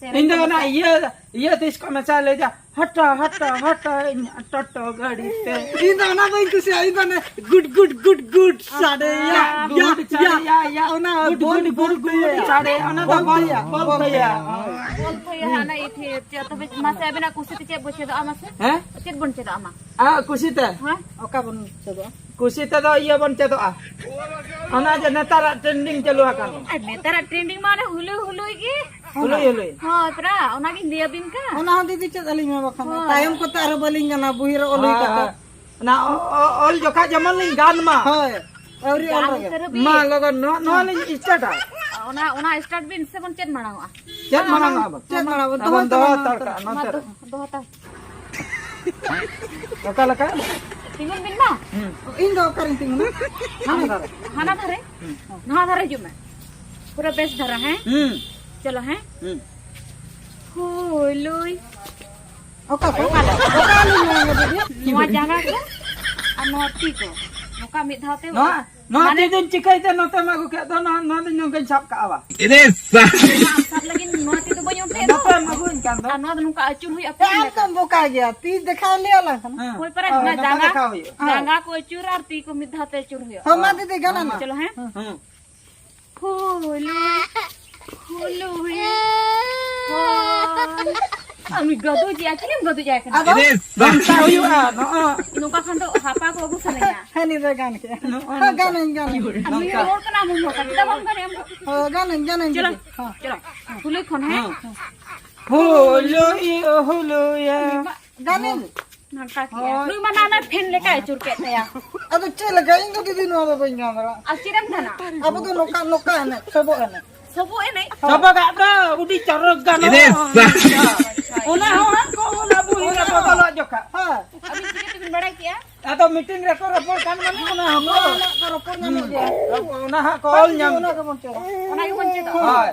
ᱥᱮᱨᱮᱧ ᱤᱧ ᱫᱚ ᱠᱚ ᱚᱱᱟ ᱢᱮᱥᱟᱭᱟ᱾ ᱤᱭᱟᱹ, ᱤᱭᱟᱹ ᱛᱤᱥ ᱠᱚ ᱢᱮᱥᱟᱭᱟ ᱞᱟᱹᱭ ᱫᱟ, "ᱦᱚᱴᱚ, ᱦᱚᱴᱚ, ᱦᱚᱴᱚ, ᱤᱧ ᱴᱚᱴᱚ ᱜᱟᱹᱰᱤ ᱛᱮ᱾" ᱤᱧ ᱫᱚ ᱚᱱᱟ ᱵᱟᱹᱧ ᱠᱩᱥᱤᱭᱟᱜᱼᱟ, ᱤᱧ ᱫᱚ ᱚᱱᱮ ᱜᱩᱰ, ᱜᱩᱰ, ᱜᱩᱰ, ᱜᱩᱰ ᱥᱟᱰᱮᱭᱟ, ᱜᱩᱰ ᱭᱟ, ᱥᱟᱰᱮᱭᱟ, ᱭᱟ, ᱭᱟ᱾ ᱚᱱᱟ ᱜᱩᱰ, ᱵᱚᱞ, ᱜᱩᱰ, ᱵᱚᱞ ᱜᱩᱰ, ᱜᱩᱰ ᱛᱮᱭᱟ᱾ ᱥᱟᱰᱮ, ᱚᱱᱟ ᱫᱚ ᱵᱚᱞ ᱵᱚᱞ, ᱛᱮᱭᱟ, ᱵᱚᱞ ᱵᱚᱞ ᱛᱮᱭᱟ᱾ ᱛᱮᱭᱟ᱾ ᱵᱚᱞ ᱛᱮᱭᱟ, ᱦᱟᱱᱟ ᱤᱛᱷᱤ, ᱪᱮᱫ ᱛᱚᱵᱮ, ᱢᱟᱥᱮ ᱟᱵᱮᱱᱟᱜ ᱠᱩᱥᱤ ᱛᱮ ᱪᱮᱫ ᱵᱚ ᱪᱮᱫᱚᱜᱼᱟ ᱢᱟᱥᱮ? ᱦᱮᱸ? ᱪᱮᱫ ᱵᱚᱱ ᱪᱮᱫᱚᱜᱼᱟ ᱢᱟ? ᱟ, ᱠᱩᱥᱤ ᱛᱮ? ᱦᱮᱸ? ᱚᱠᱟ ᱵᱚᱱ ᱪᱮᱫᱚᱜᱼᱟ? ᱠᱩᱥᱤ ᱛᱮᱫᱚ ᱤᱭᱟᱹ ᱵᱚᱱ ᱪᱮᱫᱚᱜᱼᱟ᱾ ᱚᱱᱟ ᱡᱮ ᱱᱮᱛᱟᱨᱟᱜ trending ᱪᱟᱹᱞᱩ ᱟᱠᱟᱱ᱾ ᱟᱨ ᱱᱮᱛᱟᱨᱟᱜ trending ᱢᱟ ᱚᱱᱮ ᱦᱩᱞᱩᱭ ᱦᱩᱞᱩᱭ ᱜᱮ᱾ ᱦᱩᱞᱩᱭ ᱦᱩᱞᱩᱭ᱾ ᱦᱳᱭ, ᱯᱨᱟ, ᱚᱱᱟᱜᱤᱧ ᱞᱟᱹᱭᱟᱵᱤᱱ ᱠᱟᱱ᱾ ᱚᱱᱟ ᱦᱚᱸ ᱫᱤᱫᱤ ᱪᱮᱫ ᱟᱹᱞᱤᱧ ᱢᱟ ᱵᱟᱠᱷᱟᱱ᱾ ᱦᱳᱭ᱾ ᱛᱟᱭᱚᱢ ᱠᱚᱛᱮ ᱟᱨᱦᱚᱸ ᱵᱟᱹᱞᱤᱧ ᱜᱟᱱᱟ, ᱵᱩᱦᱤ ᱨᱮ ᱚᱞ ᱦᱩᱭ ᱦᱳᱭ, ᱠᱟᱛᱮ᱾ ᱦᱳᱭ᱾ ᱚᱱᱟ ᱚ-, ᱚ-, ᱚᱞ ᱡᱚᱠᱷᱟ ᱡᱮᱢᱚᱱ ᱞᱤᱧ ᱜᱟᱱ ᱢᱟ᱾ ᱦᱳᱭ᱾ ᱟᱹᱣᱨᱤ ᱚᱞ ᱜᱟᱱ ᱨᱮᱜᱮ᱾ ᱩᱛᱟᱹᱨ ᱵᱤᱱ᱾ ᱢᱟ ᱞᱚᱜᱚᱱ ᱱᱚᱣᱟ, ᱱᱚᱣᱟ ᱞᱤᱧ startᱟ᱾ ᱚᱱᱟ, ᱚᱱᱟ start ᱵᱤᱱ ᱥᱮ ᱵᱚᱱ ᱪᱮᱫ ᱢᱟᱲᱟᱝᱚᱜᱼᱟ? ᱪᱮᱫ ᱢᱟᱲᱟᱝᱚᱜᱼᱟ ᱵᱚᱱ? ᱪᱮᱫ ᱢᱟᱲᱟᱝ ᱵᱚᱱ? ᱛᱟᱵᱚᱱ ᱫᱚᱦᱚ ᱫᱚᱦᱚ ᱦᱟᱛᱟᱲ ᱦᱟᱛᱟᱲ ᱠᱟᱜᱼᱟ, ᱢᱟ ᱱᱚᱛᱮ ᱨᱮ᱾ ᱫᱚᱦᱚ, ᱫᱚᱦᱚ ᱦᱟᱛᱟᱲ᱾ ᱚᱠᱟ ᱞᱮᱠᱟ? ᱛᱤᱸᱜᱩᱱ ᱵᱤᱱ ᱢᱟ᱾ ᱦᱩᱸ᱾ ᱤᱧ ᱫᱚ ᱚᱠᱟᱨᱤᱧ ᱛᱤᱸᱜᱩᱱᱟ? ᱦᱟᱱᱟ ᱫᱷᱟᱨᱮ᱾ ᱦᱟᱱᱟ ᱫᱷᱟᱨᱮ? ᱦᱩᱸ᱾ ᱱᱚᱣᱟ ᱫᱷᱟᱨᱮ ᱦᱤᱡᱩᱜ ᱢᱮ᱾ ᱯᱩᱨᱟᱹ ᱵᱮᱥ ᱫᱷᱟᱨᱟ, ᱦᱮᱸ? ᱦᱩᱸ᱾ ᱪᱚᱞᱚ, ᱦᱮᱸ? ᱦᱩᱸ᱾ ᱦᱩᱞᱩᱭ᱾ ᱚᱠᱟ ᱠᱚ? ᱚᱠᱟ ᱞᱮᱠᱟ? ᱚᱠᱟ ᱞᱤᱧ ᱢᱮᱱᱟ ᱫᱤᱫᱤ? ᱱᱚᱣᱟ ᱡᱟᱸᱜᱟ ᱠᱚ ᱟᱨ ᱱᱚᱣᱟ ᱛᱤ ᱠᱚ᱾ ᱱᱚᱝᱠᱟ ᱢᱤᱫ ᱫᱷᱟᱣ ᱛᱮ ᱱᱚᱣᱟ, ᱱᱚᱣᱟ ᱢᱟᱱᱮ ᱛᱤ ᱫᱚᱧ ᱪᱤᱠᱟᱹᱭ ᱛᱮ ᱱᱚᱛᱮᱢ ᱟᱹᱜᱩ ᱠᱮᱫ ᱫᱚ? ᱱᱚᱣᱟ, ᱱᱚᱣᱟ ᱫᱚᱧ ᱱᱚᱝᱠᱟᱧ ᱥᱟᱵ ᱠᱟᱜᱼᱟ ᱵᱟ᱾ ᱮᱨᱮ ᱥᱟ- ᱱᱚᱣᱟ ᱟᱢ ᱥᱟᱵ ᱞᱟᱹᱜᱤᱫ ᱱᱚᱣᱟ ᱛᱤ ᱫᱚ ᱵᱟᱹᱧ ᱩᱴᱷᱟᱹᱣ ᱫᱚ᱾ ᱱᱚᱛᱮᱢ ᱟᱹᱜᱩᱧ ᱠᱟᱱ ᱫᱚ᱾ ᱟᱨ ᱱᱚᱣᱟ ᱫᱚ ᱱᱚᱝᱠᱟ ᱟᱹᱪᱩᱨ ᱦᱩᱭᱩᱜᱼᱟ, ᱦᱮᱸ, ᱯᱷᱤᱨ ᱟᱢ ᱞᱮᱠᱟ᱾ ᱛᱚᱢ ᱵᱚᱠᱟ ᱜᱮᱭᱟ, ᱛᱤ ᱫᱮᱠᱷᱟᱣ ᱞᱮᱭᱟ ᱞᱟᱝ ᱠᱷᱟᱱ᱾ ᱦᱮᱸ᱾ ᱦᱳᱭ, ᱯᱟᱨᱟ ᱦᱳᱭ, ᱚᱱᱟ ᱱᱚᱝᱠᱟ ᱡᱟᱸᱜᱟ, ᱫᱮᱠᱷᱟᱣ ᱦᱩᱭᱩᱜᱼᱟ᱾ ᱡᱟᱸᱜᱟ ᱠᱚ ᱟᱹᱪᱩᱨ ᱟᱨ ᱛᱤ ᱠᱚ ᱢᱤᱫ ᱫᱷᱟᱣ ᱛᱮ ᱟᱹᱪᱩᱨ ᱦᱩᱭᱩᱜᱼᱟ᱾ ᱦᱚᱸ, ᱢᱟ ᱫᱤᱫᱤ, ᱜᱟᱱ ᱮᱱᱟ᱾ ᱪᱚᱞᱚ, ᱦᱮᱸ᱾ ᱦᱩᱸ᱾ ᱦᱩᱞᱩ, ᱦᱩᱞᱩ, ᱦᱩᱭ᱾ ᱦᱳᱭ᱾ ᱟᱢ ᱜᱟᱫᱩᱡ ᱮᱭᱟ, ᱪᱮᱫ ᱮᱢ ᱜᱟᱫᱩᱡ ᱟᱭ ᱠᱟᱱᱟ? ᱟᱫᱚ ᱱᱚᱝᱠᱟ ᱦᱩᱭᱩᱜᱼᱟ, ᱱᱚᱜᱼᱚ᱾ ᱱᱚᱝᱠᱟ ᱠᱷᱟᱱ ᱫᱚ ᱦᱟᱯᱟ ᱠᱚ ᱟᱹᱜᱩ ᱥᱟᱱᱟᱧᱟ᱾ ᱦᱮᱸ, ᱱᱤᱭᱟᱹ ᱫᱚ ᱜᱟᱱ ᱠᱮᱫᱟ᱾ ᱱᱚᱜᱼᱚ ᱦᱮᱸ, ᱱᱚᱝᱠᱟ᱾ ᱜᱟᱱᱟᱹᱧ, ᱜᱟᱱᱟᱹᱧ᱾ ᱟᱢ ᱱᱚᱝᱠᱟ᱾ ᱦᱚᱲ ᱠᱟᱱᱟᱢ, ᱩᱱ ᱦᱚᱲ ᱠᱟᱱᱟᱢ᱾ ᱪᱮᱫᱟᱜ ᱵᱟᱢ ᱜᱟᱱᱮᱜᱼᱟ ᱟᱢ ᱫᱚ? ᱦᱮᱸ, ᱜᱟᱱᱟᱹᱧ, ᱜᱟᱱᱟᱹᱧ ᱪᱚᱞᱚ, ᱫᱤᱫᱤ᱾ ᱦᱮᱸ᱾ ᱪᱚᱞᱚ᱾ ᱦᱩᱞᱩᱭ ᱠᱷᱚᱱ, ᱦᱮᱸ? ᱦᱮᱸ᱾ ᱦᱩᱞᱩᱭ, ᱦᱩᱞᱩᱭ᱾ ᱜᱟᱱᱤᱧ᱾ ᱱᱚᱝᱠᱟ ᱠᱮᱜᱼᱟ᱾ ᱦᱳᱭ᱾ ᱱᱩᱭ ᱢᱟ ᱱᱟ, ᱱᱟ ᱯᱷᱮᱱ ᱞᱮᱠᱟᱭ ᱟᱹᱪᱩᱨ ᱠᱮᱫ ᱛᱟᱭᱟ᱾ ᱟᱫᱚ ᱪᱮᱫ ᱞᱮᱠᱟ? ᱤᱧ ᱫᱚ ᱫᱤᱫᱤ ᱱᱚᱣᱟ ᱫᱚ ᱵᱟᱹᱧ ᱜᱟᱱ ᱫᱟᱲᱮᱭᱟᱜᱼᱟ᱾ ᱟᱨ ᱪᱮᱫ ᱮᱢ ᱜᱟᱱᱟ? ᱟᱵᱚ ᱫᱚ ᱱᱚᱝᱠᱟ, ᱱᱚᱝᱠᱟ ᱮᱱᱮᱡ, ᱥᱚᱵᱚᱜ ᱮᱱᱮᱡ᱾ ᱥᱚᱵᱚᱜ ᱮᱱᱮᱡ᱾ ᱥᱚᱵᱚᱜᱟᱜ ᱫᱚ ᱟᱹᱰᱤ ᱪᱚᱨᱚᱠ ᱜᱟᱱᱚᱜᱼᱟ᱾ ᱚᱱᱟ ᱦᱚᱸ ᱦᱟᱸᱜ ᱠᱚ ᱚᱱᱟ ᱵᱚᱦᱤ ᱨᱮ ᱵᱚᱫᱚᱞᱚᱜ ᱡᱚᱠᱷᱟ᱾ ᱦᱮᱸ᱾ ᱟᱹᱵᱤᱱ ᱪᱤᱠᱟᱹ ᱛᱮᱵᱤᱱ ᱵᱟᱲᱟᱭ ᱠᱮᱜᱼᱟ? ᱟᱫᱚ meeting ᱨᱮᱠᱚ ᱨᱚᱯᱚᱲ ᱠᱟᱱ ᱢᱟᱱᱮ ᱚᱱᱟ ᱦᱚᱸ ᱠᱚ ᱚᱱᱟ ᱦᱟᱸᱜ ᱠᱚ ᱚᱞ ᱧᱟᱢ ᱚᱱᱟ ᱜᱮᱵᱚᱱ ᱪᱮᱫᱟ᱾ ᱚᱱᱟ ᱜᱮᱵᱚᱱ ᱪᱮᱫᱟ᱾ ᱦᱳᱭ᱾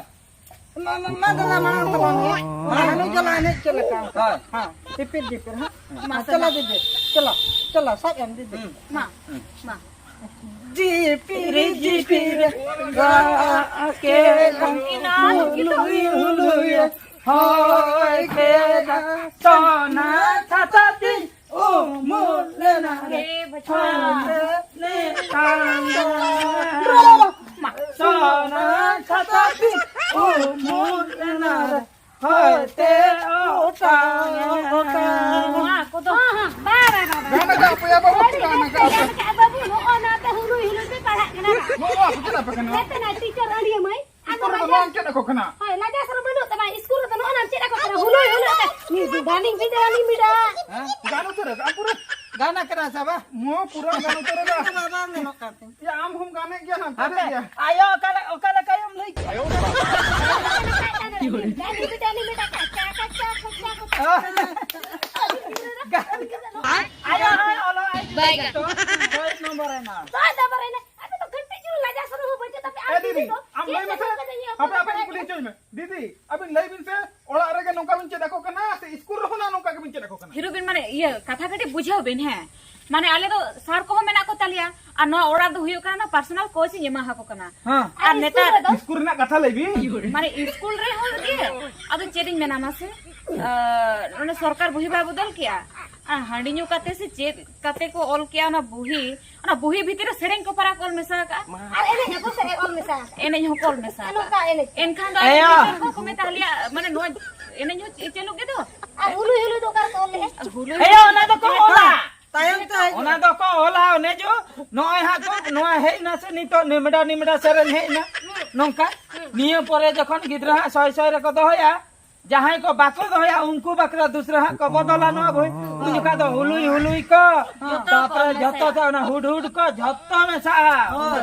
ᱢᱟ, ᱢᱟ, ᱢᱟ ᱫᱟᱫᱟ ᱢᱟᱲᱟᱝ ᱛᱟᱵᱚᱱ ᱢᱮ᱾ ᱢᱟ ᱦᱟᱹᱱᱤ ᱡᱚᱞᱟ ᱮᱱᱮᱡ ᱪᱮᱫ ᱞᱮᱠᱟ? ᱦᱳᱭ᱾ ᱦᱮᱸ, ᱴᱤᱯᱤᱨ ᱰᱤᱯᱤᱨ, ᱦᱮᱸ᱾ ᱢᱟ, ᱪᱚᱞᱚ ᱫᱤᱫᱤ, ᱪᱚᱞᱚ, ᱪᱚᱞᱚ, ᱥᱟᱵ ᱮᱢ ᱫᱤᱫᱤ᱾ ᱦᱩᱸ᱾ ᱢᱟ, ᱢᱟ᱾ ᱡᱤᱯᱤᱨ, ᱡᱤᱯᱤᱨ, ᱨᱟᱜ ᱠᱮᱫᱟ, ᱦᱩᱞᱩᱭ, ᱦᱩᱞᱩᱭ, ᱦᱚᱭ ᱠᱮᱫᱟ, ᱥᱚᱱᱟ ᱥᱟᱛᱟ ᱛᱤᱧ ᱩᱢᱩᱞ ᱞᱮᱱᱟ ᱨᱮ, ᱦᱮ ᱵᱟᱪᱷᱟ᱾ ᱦᱟᱱᱛᱮ ᱱᱮ ᱠᱟᱱᱫᱟ᱾ ᱢᱟ᱾ ᱥᱚᱱᱟ ᱥᱟᱛᱟ ᱛᱤᱧ ᱩᱢᱩᱞ ᱞᱮᱱᱟ ᱨᱮ᱾ ᱦᱚᱭᱛᱮ ᱚᱴᱟᱝ ᱟᱠᱟᱱ᱾ ᱱᱚᱣᱟ ᱠᱚᱫᱚ ᱦᱮᱸ, ᱦᱮᱸ, ᱵᱟᱭ, ᱵᱟᱭ, ᱵᱟᱭ, ᱵᱟᱭ᱾ ᱜᱟᱱ ᱟᱠᱟᱫ ᱯᱮᱭᱟ ᱵᱟᱹᱵᱩ, ᱟᱹᱰᱤ ᱜᱟᱱ ᱟᱠᱟᱫ ᱯᱮ᱾ ᱜᱟᱱ ᱟᱠᱟᱫ ᱵᱟᱹᱵᱩ, ᱱᱚᱜᱼᱚ ᱱᱟ ᱛᱮ ᱦᱩᱞᱩᱭ ᱦᱩᱞᱩᱭ ᱯᱮ ᱯᱟᱲᱦᱟᱜ ᱠᱟᱱᱟ᱾ ᱱᱚᱜᱼᱚ ᱱᱚᱣᱟ ᱠᱚ ᱪᱮᱫᱟᱜ ᱯᱮ ᱜᱟᱱᱟ? ᱱᱮᱛᱮ ᱱᱟ ᱴᱤᱪᱟᱨ ᱟᱹᱰᱤ ᱢᱟᱹᱭ᱾ ᱤᱥᱠᱩᱞ ᱨᱮᱫᱚ ᱱᱚᱣᱟᱢ ᱪᱮᱫ ᱟᱠᱚ ᱠᱟᱱᱟ? ᱦᱳᱭ, ᱞᱟᱡᱟ ᱥᱚᱨᱚᱢ ᱵᱟᱹᱱᱩᱜ ᱛᱟᱢᱟ, ᱤᱥᱠᱩᱞ ᱨᱮᱫᱚ ᱱᱚᱜᱼᱚ ᱱᱟᱢ ᱪᱮᱫ ᱟᱠᱚ ᱠᱟᱱᱟ, ᱦᱩᱞᱩᱭ ᱦᱩᱞᱩᱭ ᱛᱮ᱾ ᱱᱤ ᱜᱟᱱᱤᱧ ᱵᱷᱮᱡᱟ, ᱜᱟᱱᱤᱧ ᱵᱷᱮᱡᱟ᱾ ᱦᱮᱸ? ᱜᱟᱱ ᱩᱛᱟᱹᱨ ᱟᱠᱟᱫ ᱯᱩᱨᱟᱹ? ᱜᱟᱱ ᱟᱠᱟᱱᱟ ᱥᱮ ᱵᱟᱝ? ᱢᱚ ᱯᱩᱨᱟᱹ ᱜᱟᱱ ᱩᱛᱟᱹᱨ ᱟᱠᱟᱫ᱾ ᱵᱟᱝ ᱜᱟᱱᱚᱜ ᱠᱟᱱ ᱛᱤᱧ᱾ ᱭᱟ, ᱟᱢ ᱦᱚᱸᱢ ᱜᱟᱱᱮᱫ ᱜᱮᱭᱟ ᱱᱟᱝ, ᱦᱟᱯᱮ, ᱠᱟᱱᱮᱫ ᱜᱮᱭᱟ᱾ ᱟᱭᱳ, ᱚᱠᱟ ᱞᱮ-, ᱚᱠᱟ ᱞᱮᱠᱟᱭᱮᱢ ᱞᱟᱹᱭ ᱠᱮᱫᱟ? ᱟᱭᱳ, ᱦᱳᱭ, ᱚᱞᱚᱜ ᱟᱭ ᱵᱟᱭ ᱜᱟᱱ᱾ ᱫᱚᱥ ᱱᱚᱢᱵᱚᱨ ᱮᱱᱟ᱾ ᱫᱚᱥ ᱱᱚᱢᱵᱚᱨ ᱮᱱᱟ᱾ ᱟᱯᱮ ᱫᱚ ᱠᱟᱹᱴᱤᱡ ᱪᱩᱞᱩᱝ ᱞᱟᱡᱟ ᱥᱚᱨᱚᱢ ᱦᱚᱸ ᱵᱟᱹᱪᱩᱜ ᱛᱟᱯᱮ᱾ ᱟᱢ ᱮ ᱫᱤᱫᱤ, ᱫᱤᱫᱤ ᱫᱚ ᱟᱢ ᱪᱮᱫ ᱞᱟᱹᱭ ᱢᱮᱥᱮ᱾ ᱪᱮᱫ ᱦᱟᱯᱮ, ᱦᱟᱯᱮ, ᱠᱩᱞᱤ ᱦᱚᱪᱚᱭ ᱢᱮ᱾ ᱫᱤᱫᱤ, ᱟᱹᱵᱤᱱ ᱞᱟᱹᱭ ᱵᱤᱱ ᱥᱮ, ᱚᱲᱟᱜ ᱨᱮᱜᱮ ᱱᱚᱝᱠᱟ ᱵᱤᱱ ᱪᱮᱫ ᱟᱠᱚ ᱠᱟᱱᱟ ᱥᱮ ᱤᱥᱠᱩᱞ ᱨᱮᱦᱚᱸ ᱱᱟ ᱱᱚᱝᱠᱟ ᱜᱮᱵᱤᱱ ᱪᱮᱫ ᱟᱠᱚ ᱠᱟᱱᱟ? ᱦᱤᱨᱳ ᱵᱤᱱ ᱢᱟᱱᱮ, ᱤᱭᱟᱹ, ᱠᱟᱛᱷᱟ ᱠᱟᱹᱴᱤᱡ ᱵᱩᱡᱷᱟᱹᱣ ᱵᱤᱱ, ᱦᱮᱸ᱾ ᱢᱟᱱᱮ, ᱟᱞᱮ ᱫᱚ ᱥᱟᱨ ᱠᱚᱦᱚᱸ ᱢᱮᱱᱟᱜ ᱠᱚ ᱛᱟᱞᱮᱭᱟ, ᱟᱨ ᱱᱚᱣᱟ ᱚᱲᱟᱜ ᱫᱚ ᱦᱩᱭᱩᱜ ᱠᱟᱱᱟ, ᱱᱚᱣᱟ personal coach ᱤᱧ ᱮᱢᱟ ᱟᱠᱚ ᱠᱟᱱᱟ᱾ ᱦᱮᱸ᱾ ᱟᱨ ᱟᱨ ᱤᱥᱠᱩᱞ ᱱᱮᱛᱟᱨ ᱨᱮᱫᱚ? ᱤᱥᱠᱩᱞ ᱨᱮᱱᱟᱜ ᱠᱟᱛᱷᱟ ᱞᱟᱹᱭ ᱵᱤᱱ᱾ ᱢᱟᱱᱮ, ᱤᱥᱠᱩᱞ ᱨᱮᱦᱚᱸ ᱜᱮ, ᱟᱫᱚ ᱪᱮᱫ ᱤᱧ ᱢᱮᱱᱟ ᱢᱟᱥᱮ, ᱟᱨ, ᱚᱱᱮ ᱥᱚᱨᱠᱟᱨ ᱵᱚᱦᱤ ᱵᱟᱭ ᱵᱚᱫᱚᱞ ᱠᱮᱜᱼᱟ, ᱟᱨ ᱦᱟᱺᱰᱤ ᱧᱩ ᱠᱟᱛᱮ ᱥᱮ ᱪᱮᱫ ᱠᱟᱛᱮ ᱠᱚ ᱚᱞ ᱠᱮᱜᱼᱟ ᱚᱱᱟ ᱵᱚᱦᱤ, ᱚᱱᱟ ᱵᱚᱦᱤ ᱵᱷᱤᱛᱤᱨ ᱨᱮ ᱥᱮᱨᱮᱧ ᱠᱚ ᱯᱟᱨᱟ ᱠᱚ ᱚᱞ ᱢᱮᱥᱟ ᱟᱠᱟᱜᱼᱟ᱾ ᱟᱨ ᱮᱱᱮᱡ ᱦᱚᱸᱠᱚ ᱥᱮᱨᱮᱧ ᱚᱞ ᱢᱮᱥᱟ ᱟᱠᱟᱜᱼᱟ᱾ ᱮᱱᱮᱡ ᱦᱚᱸᱠᱚ ᱚᱞ ᱢᱮᱥᱟ ᱟᱠᱟᱜᱼᱟ᱾ ᱱᱚᱝᱠᱟ ᱮᱱᱮᱡ᱾ ᱮᱱᱠᱷᱟᱱ ᱫᱚ ᱟᱭᱳ᱾ ᱟᱭᱳ ᱴᱤᱪᱟᱨ ᱠᱚ ᱠᱚ ᱢᱮᱛᱟ ᱞᱮᱭᱟ, ᱢᱟᱱᱮ ᱱᱚᱣᱟ ᱮᱱᱮᱡ ᱦᱚᱸ ᱪᱮ-, ᱪᱟᱹᱞᱩ ᱜᱮ ᱫᱚ᱾ ᱟᱨ ᱦᱩᱞᱩᱭ ᱦᱩᱞᱩᱭ ᱫᱚ ᱚᱠᱟ ᱨᱮᱠᱚ ᱚᱞ ᱞᱮᱜᱼᱟ? ᱦᱩᱞᱩᱭ ᱦᱮᱸ, ᱚᱱᱟ ᱫᱚᱠᱚ ᱚᱞᱟ᱾ ᱛᱟᱭᱚᱢ ᱛᱮ ᱦᱤᱡᱩᱜᱼᱟ᱾ ᱚᱱᱟ ᱫᱚᱠᱚ ᱚᱞᱟ, ᱚᱱᱮ ᱡᱚ ᱱᱚᱜᱼᱚᱭ ᱦᱟᱸᱜ ᱠᱚ, ᱱᱚᱣᱟ ᱦᱮᱡ ᱮᱱᱟ ᱥᱮ ᱱᱤᱛᱚᱜ ᱱᱤᱢᱰᱟ ᱱᱤᱢᱰᱟ ᱥᱮᱨᱮᱧ ᱦᱮᱡ ᱮᱱᱟ, ᱱᱚᱝᱠᱟ᱾ ᱱᱤᱭᱟᱹ ᱯᱚᱨᱮ ᱡᱚᱠᱷᱚᱱ ᱜᱤᱫᱽᱨᱟᱹ ᱦᱟᱸᱜ ᱥᱚᱭ ᱥᱚᱭ ᱨᱮᱠᱚ ᱫᱚᱦᱚᱭᱟ, ᱡᱟᱦᱟᱸᱭ ᱠᱚ ᱵᱟᱠᱚ ᱫᱚᱦᱚᱭᱟ, ᱩᱱᱠᱩ ᱵᱟᱠᱷᱨᱟ ᱫᱩᱥᱨᱟ ᱦᱟᱸᱜ ᱠᱚ ᱵᱚᱫᱚᱞᱟ ᱱᱚᱣᱟ ᱵᱳᱭ᱾ ᱩᱱ ᱡᱚᱠᱷᱟ ᱫᱚ ᱦᱩᱞᱩᱭ ᱦᱩᱞᱩᱭ ᱠᱚ, ᱡᱚᱛᱚ ᱠᱚ ᱛᱟᱯᱚᱨᱮ ᱢᱮᱥᱟᱜᱼᱟ᱾ ᱡᱚᱛᱚ ᱛᱮ ᱚᱱᱟ ᱦᱩᱰ ᱦᱩᱰ ᱠᱚ, ᱡᱚᱛᱚ ᱢᱮᱥᱟᱜᱼᱟ᱾ ᱦᱳᱭ᱾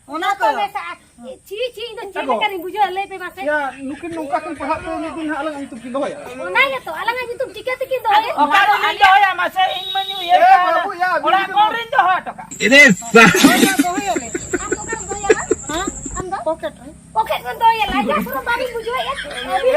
ᱚᱱᱟ ᱡᱚᱛᱚ ᱠᱚ᱾ ᱢᱮᱥᱟᱜᱼᱟ᱾ ᱪᱤ, ᱪᱤ, ᱤᱧ ᱫᱚ ᱪᱮᱫ ᱮ ᱜᱚ᱾ ᱞᱮᱠᱟᱨᱤᱧ ᱵᱩᱡᱷᱟᱹᱣᱟ, ᱞᱟᱹᱭ ᱯᱮ ᱢᱟᱥᱮ᱾ ᱭᱟ, ᱱᱩᱠᱤᱱ ᱱᱚᱝᱠᱟ ᱠᱤᱱ ᱯᱟᱲᱦᱟᱜ ᱛᱮ ᱢᱤᱫ ᱫᱤᱱ ᱦᱟᱸᱜ ᱟᱞᱟᱝ ᱧᱩᱛᱩᱢ ᱠᱤᱱ ᱫᱚᱦᱚᱭᱟ᱾ ᱚᱱᱟ ᱜᱮᱛᱚ, ᱟᱞᱟᱝᱟᱜ ᱧᱩᱛᱩᱢ ᱪᱤᱠᱟᱹ ᱛᱮᱠᱤᱱ ᱫᱚᱦᱚᱭᱟ? ᱚᱠᱟ ᱨᱮ ᱩᱱᱤ ᱫᱚᱦᱚᱭᱟ ᱢᱟᱥᱮ? ᱤᱧ ᱢᱟᱧ ᱩᱭᱦᱟᱹᱨ ᱮ ᱠᱟᱣᱱᱟ᱾ ᱵᱟᱹᱵᱩ, ᱭᱟ, ᱟᱹᱵᱤᱱ ᱚᱲᱟᱜ ᱜᱮ ᱠᱚᱨᱮᱧ ᱫᱚᱦᱚ ᱦᱚᱴᱚ ᱠᱟᱜᱼᱟ᱾ ᱮᱨᱮ ᱥᱟ- ᱫᱚᱦᱚᱭᱟᱞᱮ᱾ ᱟᱢ ᱫᱚ ᱚᱠᱟᱨᱮᱢ ᱫᱚᱦᱚᱭᱟ? ᱦᱮᱸ? ᱟᱢ ᱫᱚ? ᱯᱚᱠᱮᱴ ᱨᱮ᱾ ᱯᱚᱠᱮᱴ ᱨᱮᱢ ᱫᱚᱦᱚᱭᱟ, ᱞᱟᱡᱟ ᱥᱚᱨᱚᱢ ᱵᱟᱵᱤᱱ ᱵᱩᱡᱷᱟᱹᱣᱮᱫᱼᱟ?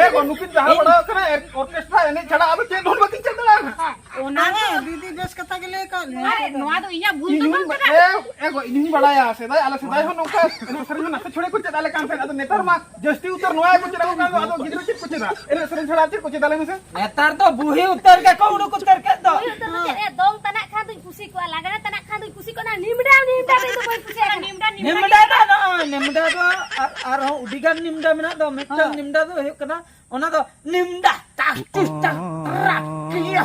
ᱮ ᱜᱚ, ᱱᱩᱠᱤᱱ ᱡᱟᱦᱟᱸ ᱵᱟᱲᱟ ᱠᱟᱱᱟ, ᱚᱨᱠᱮᱥᱴᱨᱟ ᱮᱱᱮᱡ ᱪᱷᱟᱲᱟ ᱟᱫᱚ ᱪᱮᱫ ᱦᱚᱸ ᱵᱟᱹᱠᱤᱱ ᱪᱮᱫ ᱫᱟᱲᱮᱭᱟᱜᱼᱟ᱾ ᱚᱱᱟ ᱜᱮ ᱫᱤᱫᱤ ᱵᱮᱥ ᱠᱟᱛᱷᱟ ᱜᱮ ᱞᱟᱹᱭ ᱠᱟᱜ ᱞᱮᱭᱟ᱾ ᱟᱨ ᱱᱚᱣᱟ ᱫᱚ ᱤᱧᱟᱹᱜ ᱵᱷᱩᱞ ᱫᱚ ᱤᱧ ᱵᱟᱝ ᱦᱚᱸᱧ ᱠᱟᱱᱟ᱾ ᱵᱟ-, ᱮ, ᱮ ᱜᱚ, ᱤᱧ ᱦᱚᱸᱧ ᱵᱟᱲᱟᱭᱟ, ᱥᱮᱫᱟᱭ, ᱟᱞᱮ ᱥᱮᱫᱟᱭ ᱦᱚᱸ ᱱᱚᱝᱠᱟ ᱮᱱᱮᱡ ᱥᱮᱨᱮᱧ ᱦᱚᱸ ᱱᱟᱥᱮ ᱪᱷᱚᱲᱮ ᱠᱚ ᱪᱮᱫ ᱟᱞᱮ ᱠᱟᱱ ᱛᱟᱦᱮᱸᱫ᱾ ᱟᱫᱚ ᱱᱮᱛᱟᱨ ᱢᱟ ᱡᱟᱹᱥᱛᱤ ᱩᱛᱟᱹᱨ ᱱᱚᱣᱟ ᱜᱮᱠᱚ ᱪᱮᱫ ᱟᱠᱚ ᱠᱟᱱ ᱫᱚ, ᱟᱫᱚ ᱜᱤᱫᱽᱨᱟᱹ ᱪᱮᱫ ᱠᱚ ᱪᱮᱫᱟ? ᱮᱱᱮᱡ ᱥᱮᱨᱮᱧ ᱪᱷᱟᱲᱟ ᱪᱮᱫ ᱠᱚ ᱪᱮᱫᱟ, ᱞᱟᱹᱭ ᱢᱮᱥᱮ? ᱱᱮᱛᱟᱨ ᱫᱚ ᱵᱩᱦᱤ ᱩᱛᱟᱹᱨ ᱜᱮᱠᱚ ᱩᱰᱩᱠ ᱩᱛᱟᱹᱨ ᱠᱮᱫ ᱫᱚ᱾ ᱵᱩᱦᱤ ᱩᱛᱟᱹᱨ ᱫᱚ ᱪᱮᱫ? ᱮ, ᱫᱚᱝ ᱛᱟᱱᱟᱜ ᱠᱷᱟᱱ ᱫᱚᱧ ᱠᱩᱥᱤ ᱠᱚᱜᱼᱟ, ᱞᱟᱜᱽᱲᱮ ᱛᱟᱱᱟᱜ ᱠᱷᱟᱱ ᱫᱚᱧ ᱠᱩᱥᱤ ᱠᱚᱜᱼᱟ, ᱚᱱᱟ ᱱᱤᱢᱰᱟ, ᱱᱤᱢᱰᱟ ᱨᱮ ᱫᱚ ᱵᱟᱹᱧ ᱠᱩᱥᱤᱭᱟᱜ ᱠᱟᱱᱟ᱾ ᱱᱤᱢᱰᱟ, ᱱᱤᱢᱰᱟ᱾ ᱱᱤᱢᱰᱟ ᱫᱚ ᱱᱚᱜᱼᱚᱭ, ᱱᱤᱢᱰᱟ ᱫᱚ ᱟᱨ, ᱟᱨᱦᱚᱸ ᱟᱹᱰᱤ ᱜᱟᱱ ᱱᱤᱢᱰᱟ ᱢᱮᱱᱟᱜ ᱫᱚ, ᱢᱤᱫᱴᱟᱝ ᱦᱮᱸ᱾ ᱱᱤᱢᱰᱟ ᱫᱚ ᱦᱩᱭᱩᱜ ᱠᱟᱱᱟ, ᱚᱱᱟ ᱫᱚ ᱱᱤᱢᱰᱟ, ᱴᱟᱠ, ᱴᱤᱥ, ᱴᱟᱠ, ᱴᱨᱟᱠ, ᱴᱤᱭᱟ,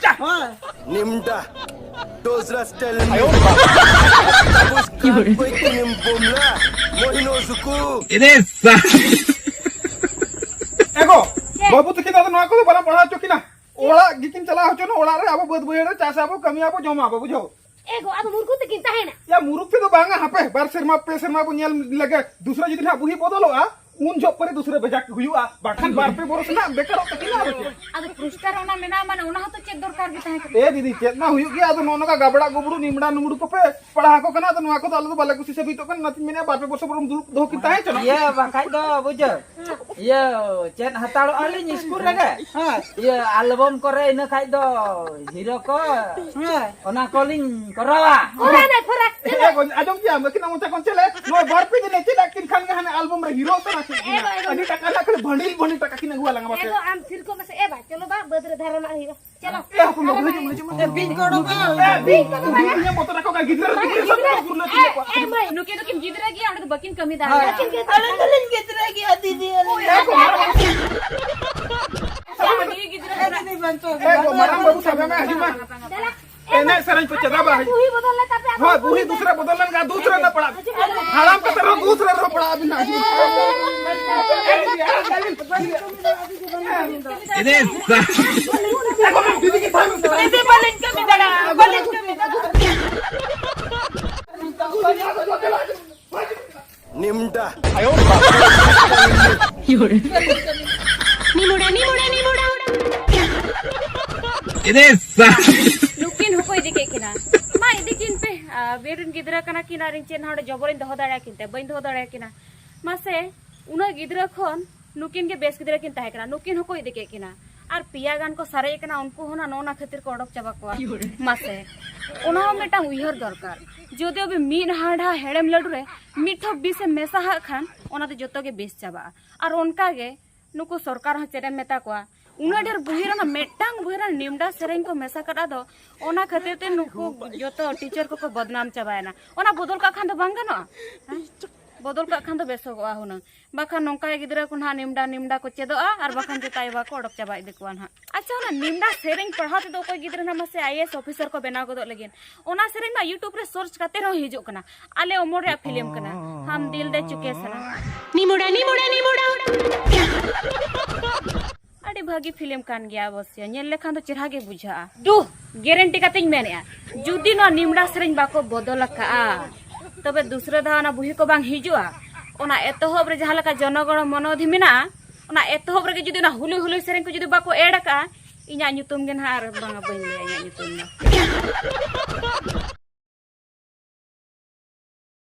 ᱴᱟ᱾ ᱦᱳᱭ᱾ ᱱᱤᱢᱰᱟ, ᱰᱳᱡᱨᱟ ᱥᱴᱟᱭᱤᱞ ᱱᱤᱢᱰᱟ᱾ ᱵᱚᱭ ᱠᱤᱱᱤᱢ ᱵᱚᱢᱞᱟ, ᱢᱚᱦᱤᱱᱳ ᱡᱩᱠᱩ᱾ ᱮᱨᱮ ᱥᱟ- ᱮ ᱜᱚ, ᱪᱮᱫ? ᱵᱟᱹᱵᱩ ᱛᱟᱹᱠᱤᱱ ᱫᱚ ᱟᱫᱚ ᱱᱚᱣᱟ ᱠᱚᱫᱚ ᱵᱟᱞᱟᱝ ᱯᱟᱲᱦᱟᱣ ᱦᱚᱪᱚ ᱠᱤᱱᱟ᱾ ᱚᱲᱟᱜ ᱜᱮᱠᱤᱱ ᱪᱟᱞᱟᱣ ᱦᱚᱪᱚᱱᱟ, ᱚᱲᱟᱜ ᱨᱮ ᱟᱵᱚ ᱵᱟᱹᱫᱽ ᱵᱟᱹᱭᱦᱟᱹᱲ ᱨᱮ ᱪᱟᱥ ᱟᱵᱚ, ᱠᱟᱹᱢᱤ ᱟᱵᱚ, ᱡᱚᱢ ᱟᱵᱚ, ᱵᱩᱡᱷᱟᱹᱣ? ᱮ ᱜᱚ, ᱟᱫᱚ ᱢᱩᱨᱠᱷᱩ ᱛᱮᱠᱤᱱ ᱛᱟᱦᱮᱱᱟ᱾ ᱭᱟ, ᱢᱩᱨᱩᱠ ᱛᱮᱫᱚ ᱵᱟᱝᱟ, ᱦᱟᱯᱮ ᱵᱟᱨ ᱥᱮᱨᱢᱟ, ᱯᱮ ᱥᱮᱨᱢᱟ ᱵᱚ ᱧᱮᱞ ᱞᱮᱜᱮ, ᱫᱩᱥᱨᱟ ᱡᱩᱫᱤ ᱱᱟᱦᱟᱜ ᱵᱩᱦᱤ ᱵᱚᱫᱚᱞᱚᱜᱼᱟ, ᱩᱱ ᱡᱚᱦᱚᱜ ᱯᱚᱨᱮ ᱫᱩᱥᱨᱟ ᱵᱮᱡᱟᱠ ᱦᱩᱭᱩᱜᱼᱟ, ᱵᱟᱝᱠᱷᱟᱱ ᱵᱟᱨ ᱯᱮ ᱵᱚᱨᱚᱥ ᱱᱟᱦᱟᱜ ᱵᱮᱠᱟᱨᱚᱜ ᱛᱟᱹᱠᱤᱱᱟ ᱟᱨ ᱪᱮᱫ᱾ ᱟᱫᱚ ᱯᱳᱥᱴᱟᱨ ᱚᱱᱟ ᱢᱮᱱᱟᱜᱼᱟ, ᱢᱟᱱᱮ ᱚᱱᱟ ᱦᱚᱸᱛᱚ ᱪᱮᱫ ᱫᱚᱨᱠᱟᱨ ᱜᱮ ᱛᱟᱦᱮᱸ ᱠᱟᱱᱟ᱾ ᱮ ᱫᱤᱫᱤ, ᱪᱮᱫ ᱢᱟ ᱦᱩᱭᱩᱜ ᱜᱮᱭᱟ, ᱟᱫᱚ ᱱᱚᱜᱼᱚ ᱱᱚᱝᱠᱟ ᱜᱟᱵᱲᱟ ᱜᱩᱵᱲᱩ ᱱᱤᱢᱲᱟ ᱱᱩᱢᱲᱩ ᱠᱚᱯᱮ ᱯᱟᱲᱦᱟᱣ ᱠᱚ ᱠᱟᱱᱟ, ᱟᱫᱚ ᱱᱚᱣᱟ ᱠᱚᱫᱚ ᱟᱞᱮ ᱫᱚ ᱵᱟᱞᱮ ᱠᱩᱥᱤ ᱥᱟᱹᱵᱤᱛᱚᱜ ᱠᱟᱱᱟ, ᱚᱱᱟᱛᱤᱧ ᱢᱮᱱᱮᱫᱼᱟ ᱵᱟᱨ ᱯᱮ ᱵᱚᱨᱥᱚᱨ ᱵᱚᱨᱚᱢ ᱫᱩᱲᱩᱵ ᱫᱚᱦᱚ ᱠᱤᱱ ᱛᱟᱦᱮᱸ ᱦᱚᱪᱚᱱᱟ᱾ ᱤᱭᱟᱹ ᱵᱟᱠᱷᱟᱡ ᱫᱚ ᱵᱩᱡᱷᱟᱹᱣ, ᱤᱭᱟᱹ ᱪᱮᱫ ᱦᱟᱛᱟᱲᱚᱜᱼᱟ ᱞᱤᱧ ᱥᱠᱩᱞ ᱨᱮᱜᱮ? ᱦᱮᱸ᱾ ᱤᱭᱟᱹ ᱟᱞᱵᱚᱢ ᱠᱚᱨᱮ ᱤᱱᱟᱹ ᱠᱷᱟᱡ ᱫᱚ ᱦᱤᱨᱳ ᱠᱚ ᱦᱮᱸ᱾ ᱚᱱᱟ ᱠᱚᱞᱤᱧ ᱠᱚᱨᱟᱣᱟ᱾ ᱯᱷᱚᱨᱟ ᱱᱟᱭ, ᱯᱷᱚᱨᱟ᱾ ᱮ ᱜᱚ, ᱟᱸᱡᱚᱢ ᱠᱮᱜᱼᱟᱢ, ᱟᱹᱠᱤᱱᱟᱜ ᱢᱚᱪᱟ ᱠᱷᱚᱱ ᱪᱮᱫ ᱞᱮ? ᱱᱚᱣᱟ ᱵᱟᱨ ᱯᱮ ᱫᱤᱱ ᱮ ᱪᱮᱫ ᱟᱹᱠᱤᱱ ᱠᱷᱟᱱ ᱜᱮ ᱦᱟᱱᱮ ᱟᱞᱵᱚᱢ ᱨᱮ ᱦᱤᱨᱳ ᱩᱛᱟᱹᱨ ᱟᱹᱠᱤᱱ ᱠᱟᱱᱟ᱾ ᱮ ᱜᱚ, ᱮ ᱜᱚ᱾ ᱟᱹᱰᱤ ᱴᱟᱠᱟ ᱨᱮᱱᱟᱜ ᱠᱷᱟᱹᱞᱤ ᱵᱷᱟᱹᱱᱰᱤᱞ ᱵᱷᱟᱹᱱᱰᱤᱞ ᱴᱟᱠᱟ ᱠᱤᱱ ᱟᱹᱜᱩᱣᱟ ᱞᱟᱝᱟ ᱵᱟᱥᱮ᱾ ᱮ ᱜᱚ, ᱟᱢ ᱛᱷᱤᱨ ᱠᱚᱜ ᱢᱮᱥᱮ᱾ ᱮ ᱵᱟ, ᱪᱚᱞᱚ ᱵᱟ, ᱵᱟᱹᱫᱽ ᱨᱮ ᱫᱷᱟᱨᱮ ᱱᱟᱜ ᱦᱩᱭᱩᱜᱼᱟ᱾ ᱪᱚᱞᱚ᱾ ᱮ ᱦᱚᱯᱚᱱ ᱵᱟᱹᱵᱩ, ᱦᱤᱡᱩᱜ ᱢᱮ, ᱦᱤᱡᱩᱜ ᱢᱮ᱾ ᱮ, ᱵᱤᱧ ᱠᱚ ᱚᱰᱚᱠᱟ᱾ ᱮ, ᱵᱤᱧ ᱠᱚ ᱚᱰᱚᱠᱟ᱾ ᱵᱤᱧ ᱧᱟᱢ ᱵᱚᱛᱚᱨ ᱟᱠᱚ ᱠᱟᱱᱟ, ᱜᱤᱫᱽᱨᱟᱹ ᱨᱮ ᱜᱤᱫᱽᱨᱟᱹ ᱥᱟᱵ ᱠᱚ ᱩᱨᱞᱟᱹ ᱛᱤᱧᱟ ᱠᱚ᱾ ᱮ, ᱢᱟᱹᱭ, ᱱᱩᱠᱤᱱ ᱫᱚᱠᱤᱱ ᱜᱤᱫᱽᱨᱟᱹ ᱜᱮᱭᱟ, ᱚᱸᱰᱮ ᱫᱚ ᱵᱟᱹᱠᱤᱱ ᱠᱟᱹᱢᱤ ᱫᱟᱲᱮᱭᱟᱜᱼᱟ᱾ ᱟᱹᱞᱤᱧ ᱫᱚᱞᱤᱧ ᱜᱤᱫᱽᱨᱟᱹ ᱜᱮᱭᱟ, ᱫᱤᱫᱤ, ᱟᱹᱞᱤᱧ᱾ ᱮ, ᱜᱚ, ᱢᱟᱨᱟᱝ ᱵᱟᱹᱵᱩ ᱥᱟᱵ ᱢᱮ, ᱦᱤᱡᱩᱜ ᱢᱮ᱾ ᱫᱮᱞᱟ᱾ ᱮ, ᱢᱟᱹᱭ᱾ ᱮᱱᱮᱡ ᱥᱮᱨᱮᱧ ᱯᱮ ᱪᱮᱫᱟ ᱵᱟᱝ? ᱵᱩᱦᱤ ᱵᱚᱫᱚᱞ ᱞᱮ ᱛᱟᱯᱮ, ᱟᱫᱚ ᱦᱳᱭ, ᱵᱩᱦᱤ ᱫᱩᱥᱨᱟ ᱵᱚᱫᱚᱞ ᱞᱮᱱ ᱠᱷᱟᱱ ᱫᱩᱥᱨᱟ ᱨᱮ ᱯᱟᱲᱟᱜ᱾ ᱦᱟᱲᱟᱢ ᱠᱟᱛᱮ ᱨᱮᱦᱚᱸ ᱫᱩᱥᱨᱟ ᱨᱮᱦᱚᱸ ᱯᱟᱲᱟᱜ ᱟᱹᱵᱤᱱ ᱦᱟᱸᱜ᱾ ᱮᱨᱮ ᱥᱟ- ᱫᱤᱫᱤ, ᱵᱟᱹᱞᱤᱧ ᱠᱟᱹᱢᱤ ᱫᱟᱲᱮᱭᱟᱜᱼᱟ, ᱵᱟᱹᱞᱤᱧ ᱠᱟᱹᱢᱤ ᱫᱟᱲᱮᱭᱟᱜᱼᱟ᱾ ᱱᱩᱠᱤᱱ ᱦᱚᱸᱠᱚ ᱤᱫᱤ ᱠᱮᱫ ᱠᱤᱱᱟ᱾ ᱢᱟ ᱤᱫᱤ ᱠᱤᱱ ᱯᱮ, ᱟᱨ ᱵᱤᱨ ᱨᱮᱱ ᱜᱤᱫᱽᱨᱟᱹ ᱠᱟᱱᱟ ᱠᱤᱱ, ᱟᱨ ᱤᱧ ᱪᱮᱫ ᱱᱚᱰᱮ ᱡᱚᱵᱚᱨᱤᱧ ᱫᱚᱦᱚ ᱫᱟᱲᱮᱭᱟᱠᱤᱱ ᱛᱮ? ᱵᱟᱹᱧ ᱫᱚᱦᱚ ᱫᱟᱲᱮᱭᱟᱠᱤᱱᱟ᱾ ᱢᱟᱥᱮ, ᱩᱱᱟᱹᱜ ᱜᱤᱫᱽᱨᱟᱹ ᱠᱷᱚᱱ ᱱᱩᱠᱤᱱ ᱜᱮ ᱵᱮᱥ ᱜᱤᱫᱽᱨᱟᱹ ᱠᱤᱱ ᱛᱟᱦᱮᱸ ᱠᱟᱱᱟ, ᱱᱩᱠᱤᱱ ᱦᱚᱸᱠᱚ ᱤᱫᱤ ᱠᱮᱫ ᱠᱤᱱᱟ᱾ ᱟᱨ ᱯᱮᱭᱟ ᱜᱟᱱ ᱠᱚ ᱥᱟᱨᱮᱡ ᱠᱟᱱᱟ, ᱩᱱᱠᱩ ᱦᱚᱸ ᱱᱟ ᱱᱚᱜᱼᱚ ᱱᱟ ᱠᱷᱟᱹᱛᱤᱨ ᱠᱚ ᱚᱰᱚᱠ ᱪᱟᱵᱟ ᱠᱚᱣᱟ᱾ ᱢᱟᱥᱮ, ᱚᱱᱟ ᱦᱚᱸ ᱢᱤᱫᱴᱟᱝ ᱩᱭᱦᱟᱹᱨ ᱫᱚᱨᱠᱟᱨ᱾ ᱡᱩᱫᱤ ᱟᱵᱚ ᱢᱤᱫ ᱦᱟᱸᱰᱷᱟ ᱦᱮᱲᱮᱢ ᱞᱟᱹᱰᱩ ᱨᱮ ᱢᱤᱫ ᱴᱷᱚᱯ ᱵᱤᱥ ᱮ ᱢᱮᱥᱟ ᱦᱟᱜ ᱠᱷᱟᱱ, ᱚᱱᱟ ᱫᱚ ᱡᱚᱛᱚ ᱜᱮ ᱵᱮᱥ ᱪᱟᱵᱟᱜᱼᱟ᱾ ᱟᱨ ᱚᱱᱠᱟ ᱜᱮ ᱱᱩᱠᱩ ᱥᱚᱨᱠᱟᱨ ᱦᱚᱸ ᱪᱮᱫ ᱮᱢ ᱢᱮᱛᱟ ᱠᱚᱣᱟ, ᱩᱱᱟᱹᱜ ᱰᱷᱮᱨ ᱵᱩᱦᱤ ᱨᱮ ᱚᱱᱟ ᱢᱤᱫᱴᱟᱝ ᱵᱩᱦᱤ ᱨᱮ ᱱᱤᱢᱰᱟ ᱥᱮᱨᱮᱧ ᱠᱚ ᱢᱮᱥᱟ ᱠᱟᱫᱟ ᱫᱚ, ᱚᱱᱟ ᱠᱷᱟᱹᱛᱤᱨ ᱛᱮ ᱱᱩᱠᱩ ᱡᱚᱛᱚ ᱴᱤᱪᱟᱨ ᱠᱚᱠᱚ ᱵᱚᱫᱱᱟᱢ ᱪᱟᱵᱟᱭᱮᱱᱟ᱾ ᱚᱱᱟ ᱵᱚᱫᱚᱞ ᱠᱟᱜ ᱠᱷᱟᱱ ᱫᱚ ᱵᱟᱝ ᱜᱟᱱᱚᱜᱼᱟ? ᱦᱮᱸ? ᱵᱚᱫᱚᱞ ᱠᱟᱜ ᱠᱷᱟᱱ ᱫᱚ ᱵᱮᱥᱚᱜᱚᱜᱼᱟ ᱦᱩᱱᱟᱹᱝ᱾ ᱵᱟᱠᱷᱟᱱ ᱱᱚᱝᱠᱟ ᱜᱮ ᱜᱤᱫᱽᱨᱟᱹ ᱠᱚ ᱱᱟᱦᱟᱜ ᱱᱤᱢᱰᱟ ᱱᱤᱢᱰᱟ ᱠᱚ ᱪᱮᱫᱚᱜᱼᱟ, ᱟᱨ ᱵᱟᱠᱷᱟᱱ ᱡᱚᱛᱚ ᱟᱭᱳ ᱵᱟᱵᱟ ᱠᱚ ᱚᱰᱚᱠ ᱪᱟᱵᱟ ᱤᱫᱤ ᱠᱚᱣᱟ ᱱᱟᱦᱟᱜ᱾ ᱟᱪᱪᱷᱟ, ᱚᱱᱟ ᱱᱤᱢᱰᱟ ᱥᱮᱨᱮᱧ ᱯᱟᱲᱦᱟᱣ ᱛᱮᱫᱚ ᱚᱠᱚᱭ ᱜᱤᱫᱽᱨᱟᱹ ᱱᱟᱦᱟᱜ ᱢᱟᱥᱮ ᱟᱭ ᱮ ᱮᱥ ᱚᱯᱷᱤᱥᱟᱨ ᱠᱚ ᱵᱮᱱᱟᱣ ᱜᱚᱫᱚᱜ ᱞᱟᱹᱜᱤᱫ? ᱚᱱᱟ ᱥᱮᱨᱮᱧ ᱢᱟ YouTube ᱨᱮ ᱥᱟᱨᱪ ᱠᱟᱛᱮ ᱨᱮᱦᱚᱸ ᱦᱤᱡᱩᱜ ᱠᱟᱱᱟ᱾ ᱟᱞᱮ ᱚᱢᱚᱞ ᱨᱮᱭᱟᱜ ᱯᱷᱤᱞᱢ ᱠᱟᱱᱟ, ᱦᱟᱢ ᱫᱤᱞ ᱫᱮ ᱪᱩᱠᱮ ᱥᱟᱱᱟᱢ᱾ ᱱᱤᱢᱩᱰᱟ, ᱱᱤᱢᱩᱰᱟ, ᱱᱤᱢᱩᱰᱟ᱾ ᱟᱹᱰᱤ ᱵᱷᱟᱹᱜᱤ ᱯᱷᱤᱞᱢ ᱠᱟᱱ ᱜᱮᱭᱟ ᱚᱵᱚᱥᱥᱚ, ᱧᱮᱞ ᱞᱮᱠᱷᱟᱱ ᱫᱚ ᱪᱮᱦᱨᱟ ᱜᱮ ᱵᱩᱡᱷᱟᱹᱜᱼᱟ᱾ ᱫᱩ, ᱜᱮᱨᱮᱱᱴᱤ ᱠᱟᱛᱮᱧ ᱢᱮᱱᱮᱫᱼᱟ, ᱡᱩᱫᱤ ᱱᱚᱣᱟ ᱱᱤᱢᱰᱟ ᱥᱮᱨᱮᱧ ᱵᱟᱠᱚ ᱵᱚᱫᱚᱞ ᱟᱠᱟᱜᱼᱟ, ᱛᱚᱵᱮ ᱫᱩᱥᱨᱟᱹ ᱫᱷᱟᱣ ᱚᱱᱟ ᱵᱩᱦᱤ ᱠᱚ ᱵᱟᱝ ᱦᱤᱡᱩᱜᱼᱟ᱾ ᱚᱱᱟ ᱮᱛᱚᱦᱚᱵ ᱨᱮ ᱡᱟᱦᱟᱸ ᱞᱮᱠᱟ ᱡᱚᱱᱚᱜᱚᱬᱚ ᱢᱚᱱᱚᱫᱷᱤ ᱢᱮᱱᱟᱜᱼᱟ, ᱚᱱᱟ ᱮᱛᱚᱦᱚᱵ ᱨᱮᱜᱮ ᱡᱩᱫᱤ ᱚᱱᱟ ᱦᱩᱞᱩᱭ ᱦᱩᱞᱩᱭ ᱥᱮᱨᱮᱧ ᱠᱚ ᱡᱩᱫᱤ ᱵᱟᱠᱚ ᱮᱰ ᱟᱠᱟᱜᱼᱟ, ᱤᱧᱟᱹᱜ ᱧᱩᱛᱩᱢ ᱜᱮ ᱱᱟᱦᱟᱜ ᱟᱨ ᱵᱟᱝᱟ, ᱵᱟᱹᱧ ᱞᱟᱹᱭᱟ ᱤᱧᱟᱹᱜ ᱧᱩᱛᱩᱢ ᱫᱚ᱾